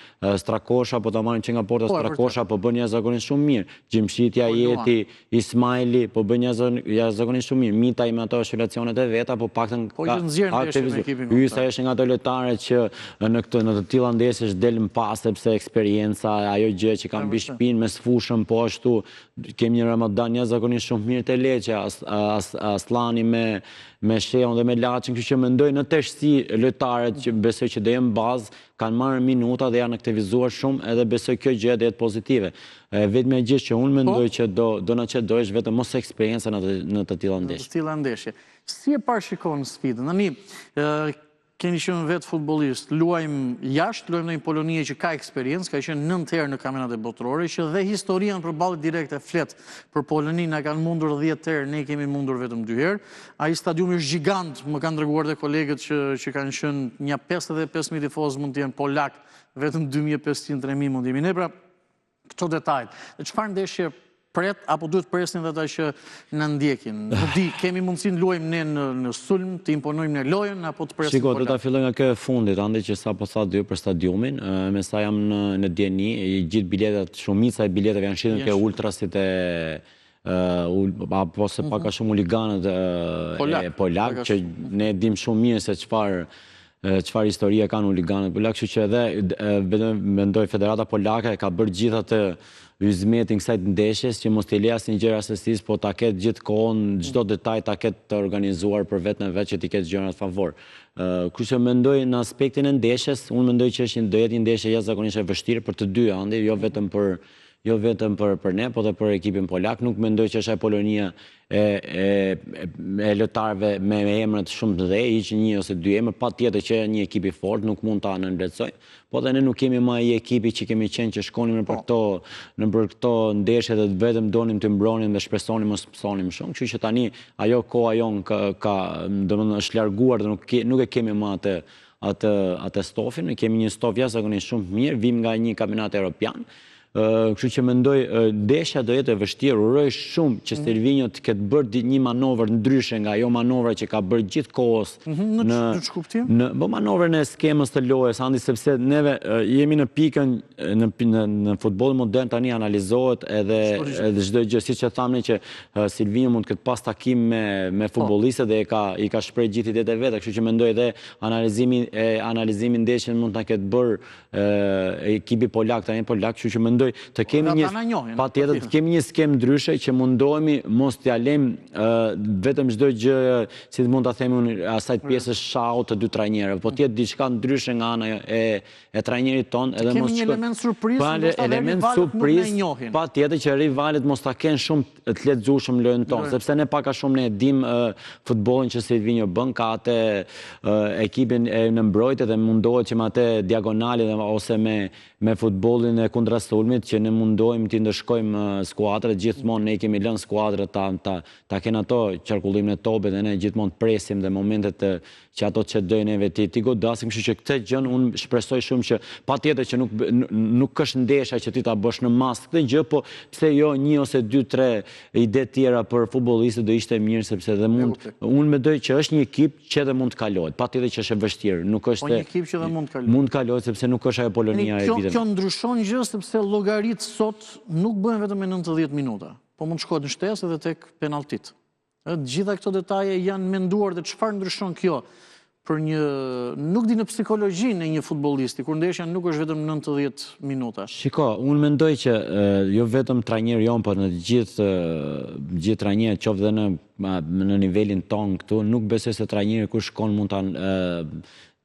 Strakosha po ta marrim që nga porta po, Strakosha po bën jashtëzakonisht shumë mirë. Gjimshiti, po, Ajeti, Ismajli po bën jashtëzakonisht shumë mirë. Mitaj me ato oshilacionet e veta, po paktën po ka aktivizuar. Hysaj është nga ato lojtarë që në këtë në të tilla ndeshje del më pas sepse eksperienca, ajo gjë që ka mbi shpinë mesfushën po ashtu kemi një Ramadan jashtëzakonisht shumë mirë te Lecce, Asllani me me Shehun dhe me Laçin, kështu që mendoj në tërësi lojtarët që besoj që do jenë bazë kanë marrë minuta dhe janë aktivizuar shumë edhe besoj kjo gjë do jetë pozitive. E vetmja gjë që unë mendoj po. që do do na çedojë është vetëm mos eksperienca në të, në të tilla ndeshje. Në të tilla ndeshje. Si e parashikon sfidën? Tani keni qenë vetë futbollist, luajmë jashtë, luajmë në një Poloni që ka eksperiencë, ka qenë 9 herë në kampionatet botërore, që dhe historia në përballje direkte flet për Poloninë, na kanë mundur 10 herë, ne kemi mundur vetëm 2 herë. Ai stadiumi është gjigant, më kanë treguar dhe kolegët që që kanë qenë nja 55.000 tifozë mund të jenë polakë, vetëm 2500 3000 mund të jemi ne. Pra, këto detajet. Dhe çfarë ndeshje pret apo duhet presin dhe ata që na ndjekin? Nuk di, kemi mundësinë luajmë ne në në sulm, të imponojmë ne lojën apo të presim Shiko, do ta filloj nga kjo e fundit, Andi që sapo thatë ju për stadiumin, me sa jam në në dijeni, gjithë biletat, shumica e biletave janë shitur ke ultrasit e apo se pak a mhm. shumë huliganët e polakë, që ne dim shumë mirë se çfarë çfarë historie kanë huliganët polakë, kështu që edhe vetëm mendoj Federata Polake ka bërë gjithë atë hyzmetin kësaj ndeshjes që mos t'i lejë asnjë gjë rastësisht, po ta ketë gjithë kohën, çdo detaj ta ketë të organizuar për vetën e vet që t'i ketë gjërat në favor. Kështu që mendoj në aspektin e ndeshjes, unë mendoj që është një do jetë një ndeshje jashtëzakonisht e vështirë për të dy Andi, jo vetëm për jo vetëm për për ne, po dhe për ekipin polak. Nuk mendoj që është ajo Polonia e e e lojtarëve me emra shumë të mëdhenj, hiq një ose dy emra, patjetër që një ekip i fortë, nuk mund ta nënvlerësojmë, po dhe ne nuk jemi më ai ekipi që kemi qenë që shkonim nëpër po. këto nëpër këto ndeshje dhe vetëm donim të mbronim dhe shpresonim mos pësonim shumë, kështu që tani ajo koha jonë ka, ka domethënë është larguar dhe nuk nuk e kemi më atë atë atë stofin, ne kemi një stof jashtëzakonisht shumë të mirë, vijmë nga një kampionat europian. Kështu që mendoj ndeshja do jetë e vështirë, uroj shumë që mhm. Silvinjo të ketë bërë një manovër ndryshe nga ajo manovra që ka bërë gjithë kohës mhm, në në ç'kuptim? Në po manovrën e skemës të lojës, Andi sepse neve jemi në pikën në në, në futbollin modern tani analizohet edhe edhe çdo gjë, siç e thamë ne që Silvinjo mund të ketë pas takim me me po. futbollistët dhe e ka i ka shpreh gjithë idetë e veta, kështu që mendoj edhe analizimi e analizimi ndeshjen mund ta ketë bërë ekipi polak, trajneri polak, kështu që mendoj të kemi një patjetër të kemi një skemë ndryshe që mundohemi mos t'ia lëmë vetëm çdo gjë, si mund ta themi unë, asaj të pjesës shahut të dy trajnerëve, po të jetë diçka ndryshe nga ana e e trajnerit tonë edhe mos shkojmë. Kemi një element surprizë, pa, element surprizë, patjetër që rivalët mos ta kenë shumë të lexueshëm lojën tonë, sepse ne pak a shumë ne e dimë futbollin që Silvinjo bën, ka atë ekipin e në mbrojtje dhe mundohet që me atë diagonale dhe ose me me futbollin e kundrasulmit që ne mundohemi t'i ndëshkojmë skuadrat, gjithmonë ne i kemi lënë skuadrat ta ta ta kenë ato qarkullimin e topit dhe ne gjithmonë të presim dhe momentet që ato që dojnë neve t'i t'i godasim, kështu që këtë gjën unë shpresoj shumë që patjetër që nuk nuk është ndeshja që ti ta bësh në masë këtë gjë, po pse jo një ose dy tre ide tjera për futbollistët do ishte mirë sepse dhe mund unë mendoj që është një ekip që edhe mund të kalohet. Patjetër që është e vështirë, nuk është po një ekip që edhe mund të kalohet. Mund të kalohet sepse nuk është ajo Polonia e viteve. Kjo ndryshon gjë sepse llogaritë sot nuk bëhen vetëm me 90 minuta, po mund të shkohet në shtesë edhe tek penalltitë. Të gjitha këto detaje janë menduar dhe çfarë ndryshon kjo për një, nuk di në psikologjinë e një futbollisti, kur ndeshja nuk është vetëm 90 minuta. Shiko, unë mendoj që jo vetëm trajneri jonë, por në të gjithë gjithë trajnerët, qoftë dhe në në nivelin tonë këtu, nuk besoj se trajneri kur shkon mund ta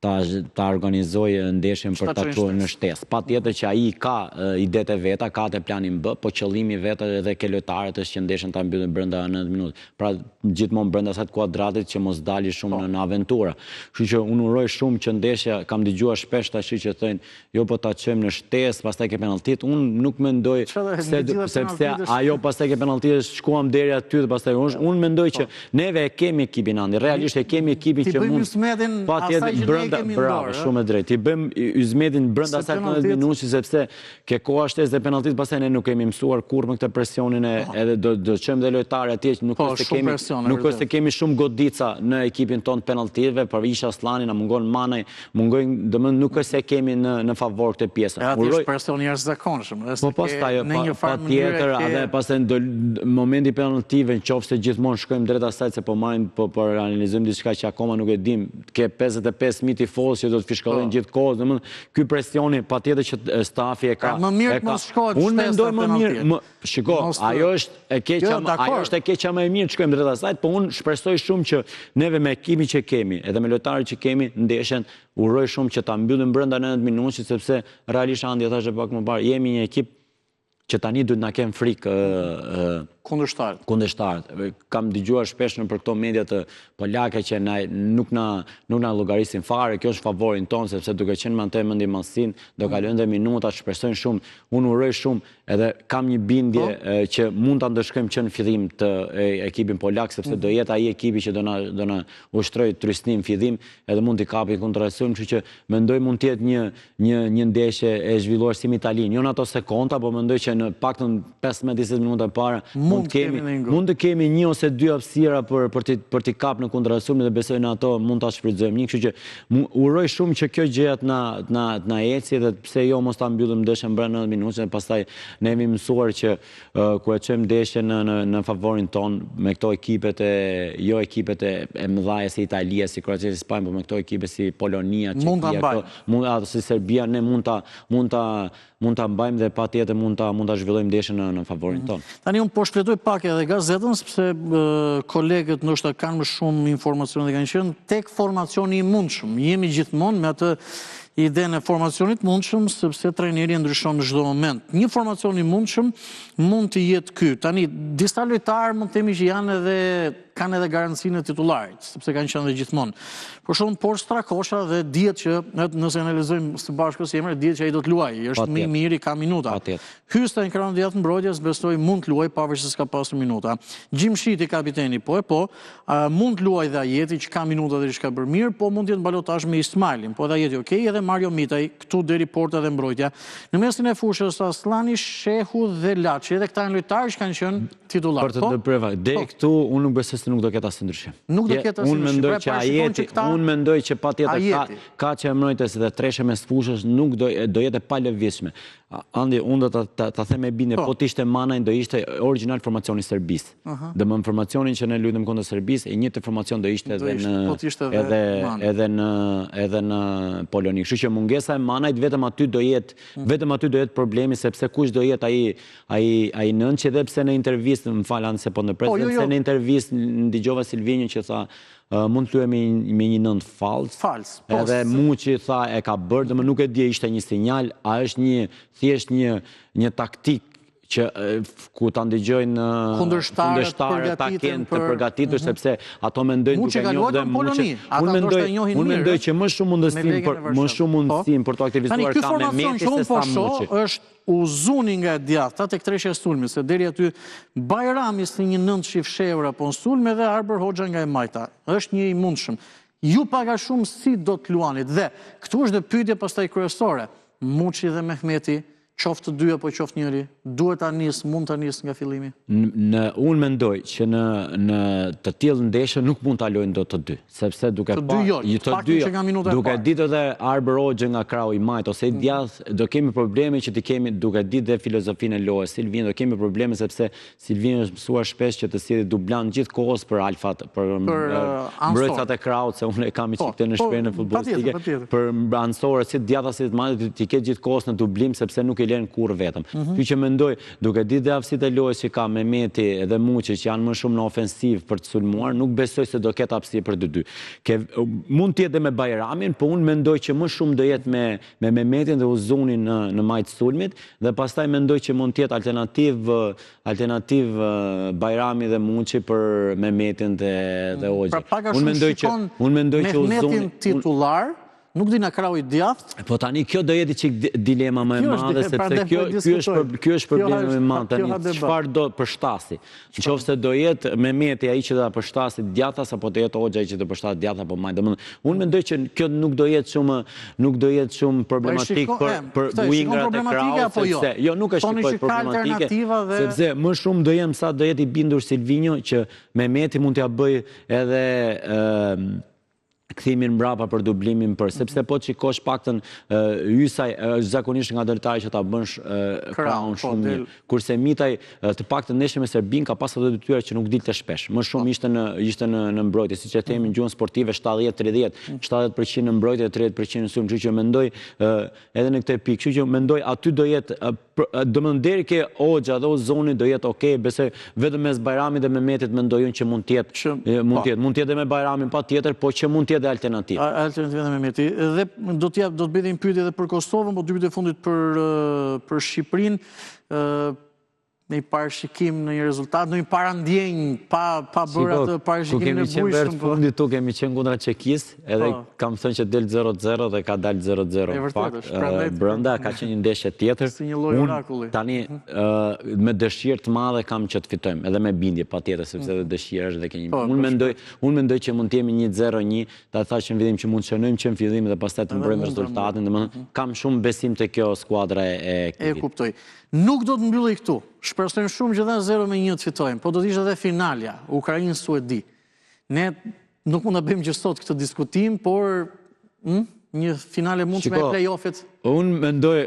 ta ta organizojë ndeshjen për ta çuar në shtesë. Patjetër që ai ka idetë e veta, ka atë planin B, po qëllimi i vet edhe ke lojtarët është që ndeshjen ta mbyllin brenda 90 minutë. Pra gjithmonë brenda asaj kuadratit që mos dali shumë po. në, në aventura. Kështu që unë uroj shumë që ndeshja, kam dëgjuar shpesh tash që thonë, jo po ta çojmë në shtesë, pastaj ke penalltitë. Unë nuk mendoj se sepse ajo pastaj ke penalltitë shkuam deri aty dhe pastaj unë unë mendoj që po. Neve e kemi ekipin Andi, realisht e kemi ekipin që mund... T'i bëjmë yzmetin asaj që ne kemi në dorë. Shumë e drejtë. T'i bëjmë yzmetin brenda asaj 90 minutësh, sepse ke koha shtesë dhe penalltitë, pastaj ne nuk kemi mësuar kurrë me këtë presionin e po. edhe do do çojmë dhe lojtarë atje që nuk po, është se kemi nuk është se kemi shumë godica në ekipin tonë të penalltive, por ish Asllani na mungon Manaj, Mungojnë, domethënë nuk është se kemi në në favor këtë pjesë. Edhe aty është presion i jashtëzakonshëm, ëh, po pastaj në një farë mënyre patjetër, edhe pastaj do momenti i penalltive, në qoftë se gjithmonë shkojmë drejt asaj se po marrim po po analizojmë diçka që akoma nuk e dim, ke 55000 tifozë që do të fishkëllejnë po. gjithë kohës, domethënë ky presioni patjetër që stafi e ka. Pra, më mirë të mos shkohet Unë mendoj më mirë, më, Shiko, ajo është e keqja, jo, ajo është e keqja më e mirë të shkojmë drejt asaj, po unë shpresoj shumë që neve me ekipin që kemi, edhe me lojtarët që kemi, ndeshjen uroj shumë që ta mbyllim brenda 90 minutëshit sepse realisht Andi e thashë pak më parë, jemi një ekip që tani duhet na kenë frikë kundërshtarët. Kundërshtarët. Kam dëgjuar shpesh nëpër këto mediat polake që na nuk na nuk na llogarisin fare, kjo është favorin tonë sepse duke qenë me atë mendjemadhësinë, do mm. kalojnë dhe minuta, shpresojnë shumë. Unë uroj shumë Edhe kam një bindje po. që mund ta ndëshkojmë që në fillim të ekipin polak, sepse do mhm. jetë ai ekipi që do na do na ushtrojë trysni në fillim, edhe mund t'i kapim kontrasulm, kështu që mendoj mund të jetë një një një ndeshje e zhvilluar si me Italinë, jo në ato sekonda, po mendoj që në paktën 15-20 minuta e para mund të kemi mund të kemi një ose dy hapësira për për t'i për t'i kap në kontrasulm dhe besoj në ato mund ta shfrytëzojmë një, kështu që uroj shumë që kjo gjëja të na të na të na eci dhe pse jo mos ta mbyllim ndeshjen brenda 90 minutësh dhe pastaj ne jemi mësuar që kur e çojmë ndeshjen në në në favorin tonë me këto ekipet e jo ekipet e, e mëdha si Italia, si Kroacia, si Spanja, por me këto ekipe si Polonia, Çekia, këto, mund ato si Serbia ne mund ta mund ta mund ta mbajmë dhe patjetër mund ta mund ta zhvillojmë ndeshjen në në favorin mhm. tonë. Tani unë po shfletoj pak edhe gazetën sepse kolegët ndoshta kanë më shumë informacione dhe kanë qenë tek formacioni i mundshëm. Jemi gjithmonë me atë idenë e formacionit mundshëm, sepse trajneri e ndryshon në çdo moment. Një formacion i mundshëm mund të jetë ky. Tani, disa lojtarë mund të themi që janë edhe Kanë edhe garancinë e titullarit, sepse kanë qenë dhe gjithmonë. Por shumë por Strakosha dhe dihet që nëse analizojmë së bashku si emër, dihet që ai do të luajë, është më i miri, ka minuta. Hysaj në krahun e djathtë mbrojtjes, besoj mund të luajë pavarësisht se s'ka pasur minuta. Gjimshiti kapiteni, po e po, mund të luajë dhe Ajeti që ka minuta dhe që ka bërë mirë, po mund të jetë në balotazh me Ismajlin, po edhe Ajeti okay, edhe Mario Mitaj, këtu deri porta dhe mbrojtja. Në mesin e fushës Asllani, Shehu dhe Laçi, edhe këta janë lojtarë që kanë qenë titullar. Për të po? ndërprerë pak. Deri po. këtu unë nuk besoj se nuk do ketë asnjë ndryshim. Nuk do ketë asnjë ndryshim. Unë mendoj pra, që Ajeti, unë mendoj që patjetër ka ka që mbrojtës dhe treshe mes fushës nuk do do jetë e palëvizshme. Andi, unë do ta ta, ta them me bindje, po, po të ishte Manaj do ishte origjinal formacioni i Serbisë. Uh -huh. Domethënë formacionin që ne luajtëm kundër Serbisë, i njëjti formacion do ishte edhe në po të ishte edhe edhe në edhe në Poloni. Kështu që mungesa e Manajt vetëm aty do jetë, mm. vetëm aty do jetë problemi sepse kush do jetë ai Ai ai nëntëshi edhe pse në intervistë, më fal Andi se po ndërpres, po, edhe jo, pse jo. në intervistë dëgjova Silvinjon që tha mund të luajmë me, me një nëntë fals. Fals. Po, edhe Muçi tha e ka bërë, domethënë nuk e di ishte një sinjal, a është një thjesht një një taktikë që ku ta ndëgjojnë kundërshtarët ta kenë të përgatitur mhm. sepse ato mendojnë duke njohur dhe Muçi. Unë mendoj, unë mendoj që më shumë mundësinë për më shumë po. mundësinë për të aktivizuar ka Mehmeti se sa Muçi. Është Uzuni nga e djathta tek treshja e sulmit, se deri aty Bajrami si një nëntësh i fshehur apo në sulm edhe Arbër Hoxha nga e majta. Është një i mundshëm. Ju pak a shumë si do të luanit dhe këtu është dhe pyetja pastaj kryesore. Muçi dhe Mehmeti, qoftë të dy apo qoftë njëri, duhet ta nisë, mund ta nisë nga fillimi? Në unë mendoj që në në të tillë ndeshje nuk mund ta luajnë dot të dy. Sepse duke pa, të dy jo, të dy jo, nga minuta duke ditë edhe Arbër Hoxhën nga krahu i majtë ose i mhm. djathtë, do kemi probleme që t'i kemi duke ditë dhe filozofinë e lojës Silvinjo, do kemi probleme sepse Silvinjo është mësuar shpesh që të sjellë dublant gjithë kohës për alfat, për, për uh, mbrojtësat e krahut, se unë e kam i po, çikë në po, shprehjen futbollistike, për anësorët si të djathtë si të majtë, t'i ketë gjithë kohës në dublim sepse nuk i lënë kurrë vetëm. Mm -hmm. Kështu që mendoj, Duke ditë dhe aftësitë e lojës që ka Mehmeti dhe Muçi që janë më shumë në ofensivë për të sulmuar, nuk besoj se do ketë hapësirë për të dy. Ke, mund të jetë dhe me Bajramin, po unë mendoj që më shumë do jetë me me Mehmetin dhe Uzunin në në majë të sulmit dhe pastaj mendoj që mund të jetë alternativë alternativë Bajrami dhe Muçi për Mehmetin dhe dhe Hoxhën. Pra pak a shumë mendoj që unë mendoj që Mehmetin titullar, Nuk di nga krahu i djathtë. Po tani kjo do jetë çik dilema më e madhe sepse kjo ky është ky është problemi më i madh tani. Çfarë do përshtasi? Në qoftë se do jetë Mehmeti ai që do ta përshtasi djathtas apo do jetë Hoxha ai që do përshtasë djathtas apo majtë. Domethënë, unë mendoj që kjo nuk do jetë shumë nuk do jetë shumë po problematik për për wingrat e krahut jo? sepse jo nuk e shikoj problematike sepse më shumë do jem sa do jetë i bindur Silvinjo që Mehmeti mund t'ia bëjë edhe kthimin mbrapa për dublimin për sepse po të shikosh paktën Hysaj është zakonisht nga lojtarët që ta bën krahun po, shumë mirë. Kurse Mitaj të paktën ndeshjen me Serbinë ka pas ato detyra që nuk dilte shpesh. Më shumë po. ishte në ishte në në mbrojtje, siç e themi në gjuhën sportive 70-30, 70% në mbrojtje dhe 30% në sulm, kështu që mendoj edhe në këtë pikë, kështu që mendoj aty do jetë domethënë deri ke Hoxha dhe Uzuni do jetë okay, besoj vetëm mes Bajramit dhe Mehmetit mendoj unë që mund të jetë mund të jetë, mund të jetë dhe me Bajramin patjetër, po që mund të jetë dhe alternativë. Alternativë dhe Mehmeti. Dhe do të jap do të bëj një pyetje edhe për Kosovën, po dy pyetje fundit për për Shqipërinë. Ë në një parashikim, në një rezultat, në një parandjenjë, pa, pa bërë atë parashikimin e bujshëm. Ku kemi qenë verë të po. fundit, tu kemi qenë kundra Çekisë, edhe po. kam thënë që del 0-0 dhe ka dalë 0-0. E vërtetë është, prandaj brenda ka qenë një ndeshje tjetër. Si një lloj orakulli. Tani mhm. me dëshirë të madhe kam që të fitojmë, edhe me bindje patjetër, sepse edhe mhm. dëshira është dhe ke një. Po, unë mendoj, unë mendoj që mund të jemi 1-0-1, ta thashë që në fillim që mund të shënojmë që në fillim dhe pastaj të mbrojmë rezultatin, domethënë mhm. kam shumë besim te kjo skuadra e këtij. E kuptoj. Nuk do të mbyllej këtu. Shpresojmë shumë që dhe 0 me 1 të fitojmë, po do të ishte edhe finalja, Ukrainë-Suedi. Ne nuk mund ta bëjmë që sot këtë diskutim, por hm, një finale mundshme e play-offit. Unë mendoj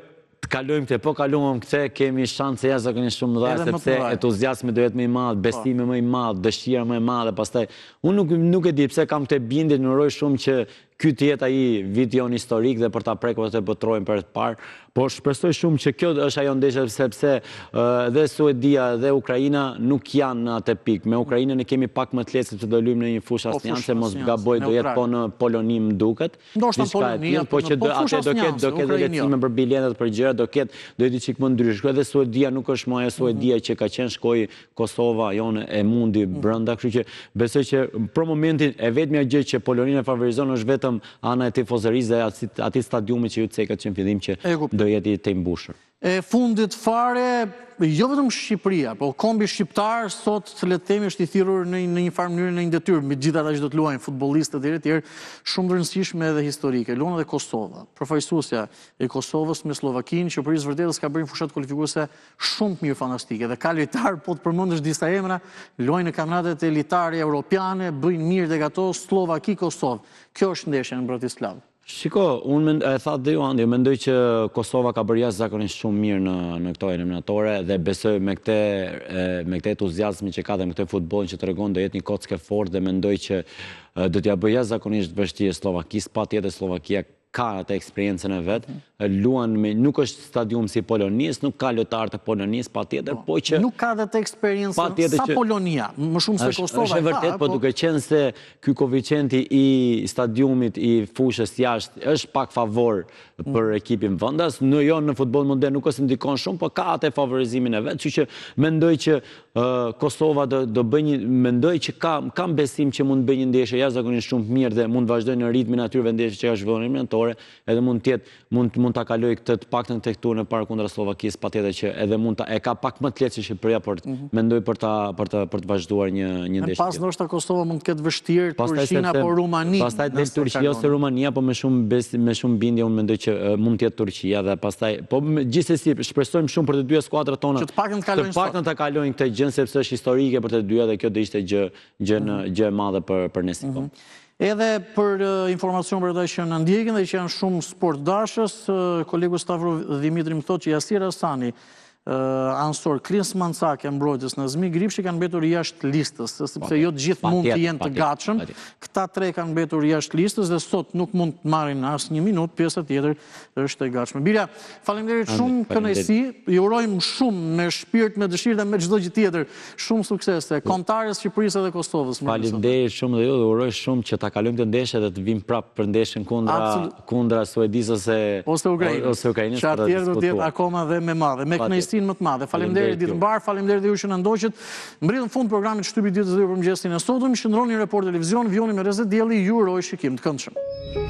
të kalojmë këtë, po kaluam këtë, kemi shanse jashtëzakonisht shumë mëdha, sepse entuziazmi do jetë më i madh, po. besimi më i madh, dëshira më e madhe, pastaj unë nuk nuk e di pse kam këtë bindje, uroj shumë që. ky të jetë ai viti jonë historik dhe për ta prekur atë botërorin për herë të parë. Po shpresoj shumë që kjo është ajo ndeshje sepse dhe Suedia dhe Ukraina nuk janë në atë pikë. Me Ukrainën e kemi pak më të lehtë sepse do luajmë në një fushë po, asnjanëse, mos gaboj do jetë po në Poloni më duket. Ndoshta në Poloni, po që do po atë do ketë do ketë lehtësime për biletat për gjëra, do ketë do jetë çik më ndryshe. Edhe Suedia nuk është më ajo Suedia mhm. që ka qenë shkoi Kosova jonë e mundi mhm. brenda, kështu që besoj që për momentin e vetmja gjë që Poloninë e favorizon është vetëm ana e tifozërisë dhe atij stadiumi që ju cekët që në fillim që do jetë i tejmbushur. E fundit fare, jo vetëm Shqipëria, po kombi shqiptar sot le të themi është i thirrur në në një farë mënyre në një detyrë, me gjithë ata që do të luajnë futbollistë etj etj, shumë të rëndësishme edhe historike. Luan edhe Kosova, përfaqësuesja e Kosovës me Sllovakinë që për hir të së vërtetës ka bërë një fushatë kualifikuese shumë të mirë fantastike dhe ka lojtarë, po të përmendësh disa emra, luajnë në kampionatet elitare europiane, bëjnë mirë tek ato Sllovaki Kosovë. Kjo është ndeshja në Bratislavë. Shiko, unë mend, e thatë dhe ju Andi, mendoj që Kosova ka bërë jashtëzakonisht shumë mirë në në këto eliminatore dhe besoj me këtë me këtë entuziazmin që ka dhe me këtë futbollin që tregon do jetë një kockë e fortë dhe mendoj që do t'ia bëjë jashtëzakonisht vështirë Sllovakisë, patjetër Sllovakia ka atë eksperiencën e vet, luan me nuk është stadium si Polonisë, nuk ka lojtarë të Polonisë patjetër, po, po që nuk ka dhe atë eksperiencën sa Polonia, më shumë se Kosova. Është e vërtetë, po, po duke qenë se ky koeficienti i stadiumit i fushës jashtë është pak favor mm. për ekipin vendas, në jo në futboll modern nuk është ndikon shumë, po ka atë favorizimin e vet, kështu që mendoj që Kosova do do bëjë një mendoj që ka kam besim që mund të bëjë një ndeshje jashtëzakonisht shumë të mirë dhe mund të vazhdojë në ritmin e atyre ndeshjeve që ka zhvilluar në eliminatore, edhe mund të jetë mund mund ta kalojë këtë të paktën këtë turin e parë kundra Sllovakisë, patjetër që edhe mund ta e ka pak më të lehtë se Shqipëria, por mm -hmm. mendoj për ta për të për të vazhduar një një ndeshje. Pas ndoshta Kosova mund të ketë vështirë Turqinë apo Rumaninë. Pastaj del Turqia ose Rumania, po me shumë bes, me shumë bindje unë mendoj që mund të jetë Turqia dhe pastaj po gjithsesi shpresojmë shumë për të dyja skuadrat tona. Që të paktën të kalojnë Të paktën ta kalojnë këtë gjë sepse është historike për të dyja dhe kjo do ishte gjë gjë në mhm. gjë e madhe për për ne si komb. Mhm. Edhe për informacion për ata që na ndjekin dhe që janë shumë sportdashës, kolegu Stavro Dhimitri më thotë që Jasir Asani, anësor Klinsmann Cakja mbrojtës Nazmi Gripshi kanë mbetur jashtë listës, sepse jo të gjithë mund të jenë të gatshëm. Këta tre kanë mbetur jashtë listës dhe sot nuk mund të marrin asnjë minutë, pjesa tjetër është e gatshme. Birja, faleminderit shumë, kënaqësi, ju urojmë shumë me shpirt, me dëshirë dhe me çdo gjë tjetër. Shumë suksese kombëtares Shqipërisë dhe Kosovës. Faleminderit shumë dhe ju dhe uroj shumë që ta kalojmë këtë ndeshje dhe të vijmë prapë për ndeshjen kundra kundra Suedisë ose ose Ukrainës. Ose Ukrainës. Që atëherë do të jetë akoma dhe më e madhe. Me kënaqësinë më të madhe. Faleminderit ditë të mbarë, faleminderit dhe ju që na ndoqët. Mbërritëm në fund të programit Shtypi i Ditës dhe ju për mëngjesin e sotëm. Qëndroni në Report Televizion, vijoni me Rreze Dielli, ju uroj shikim të këndshëm.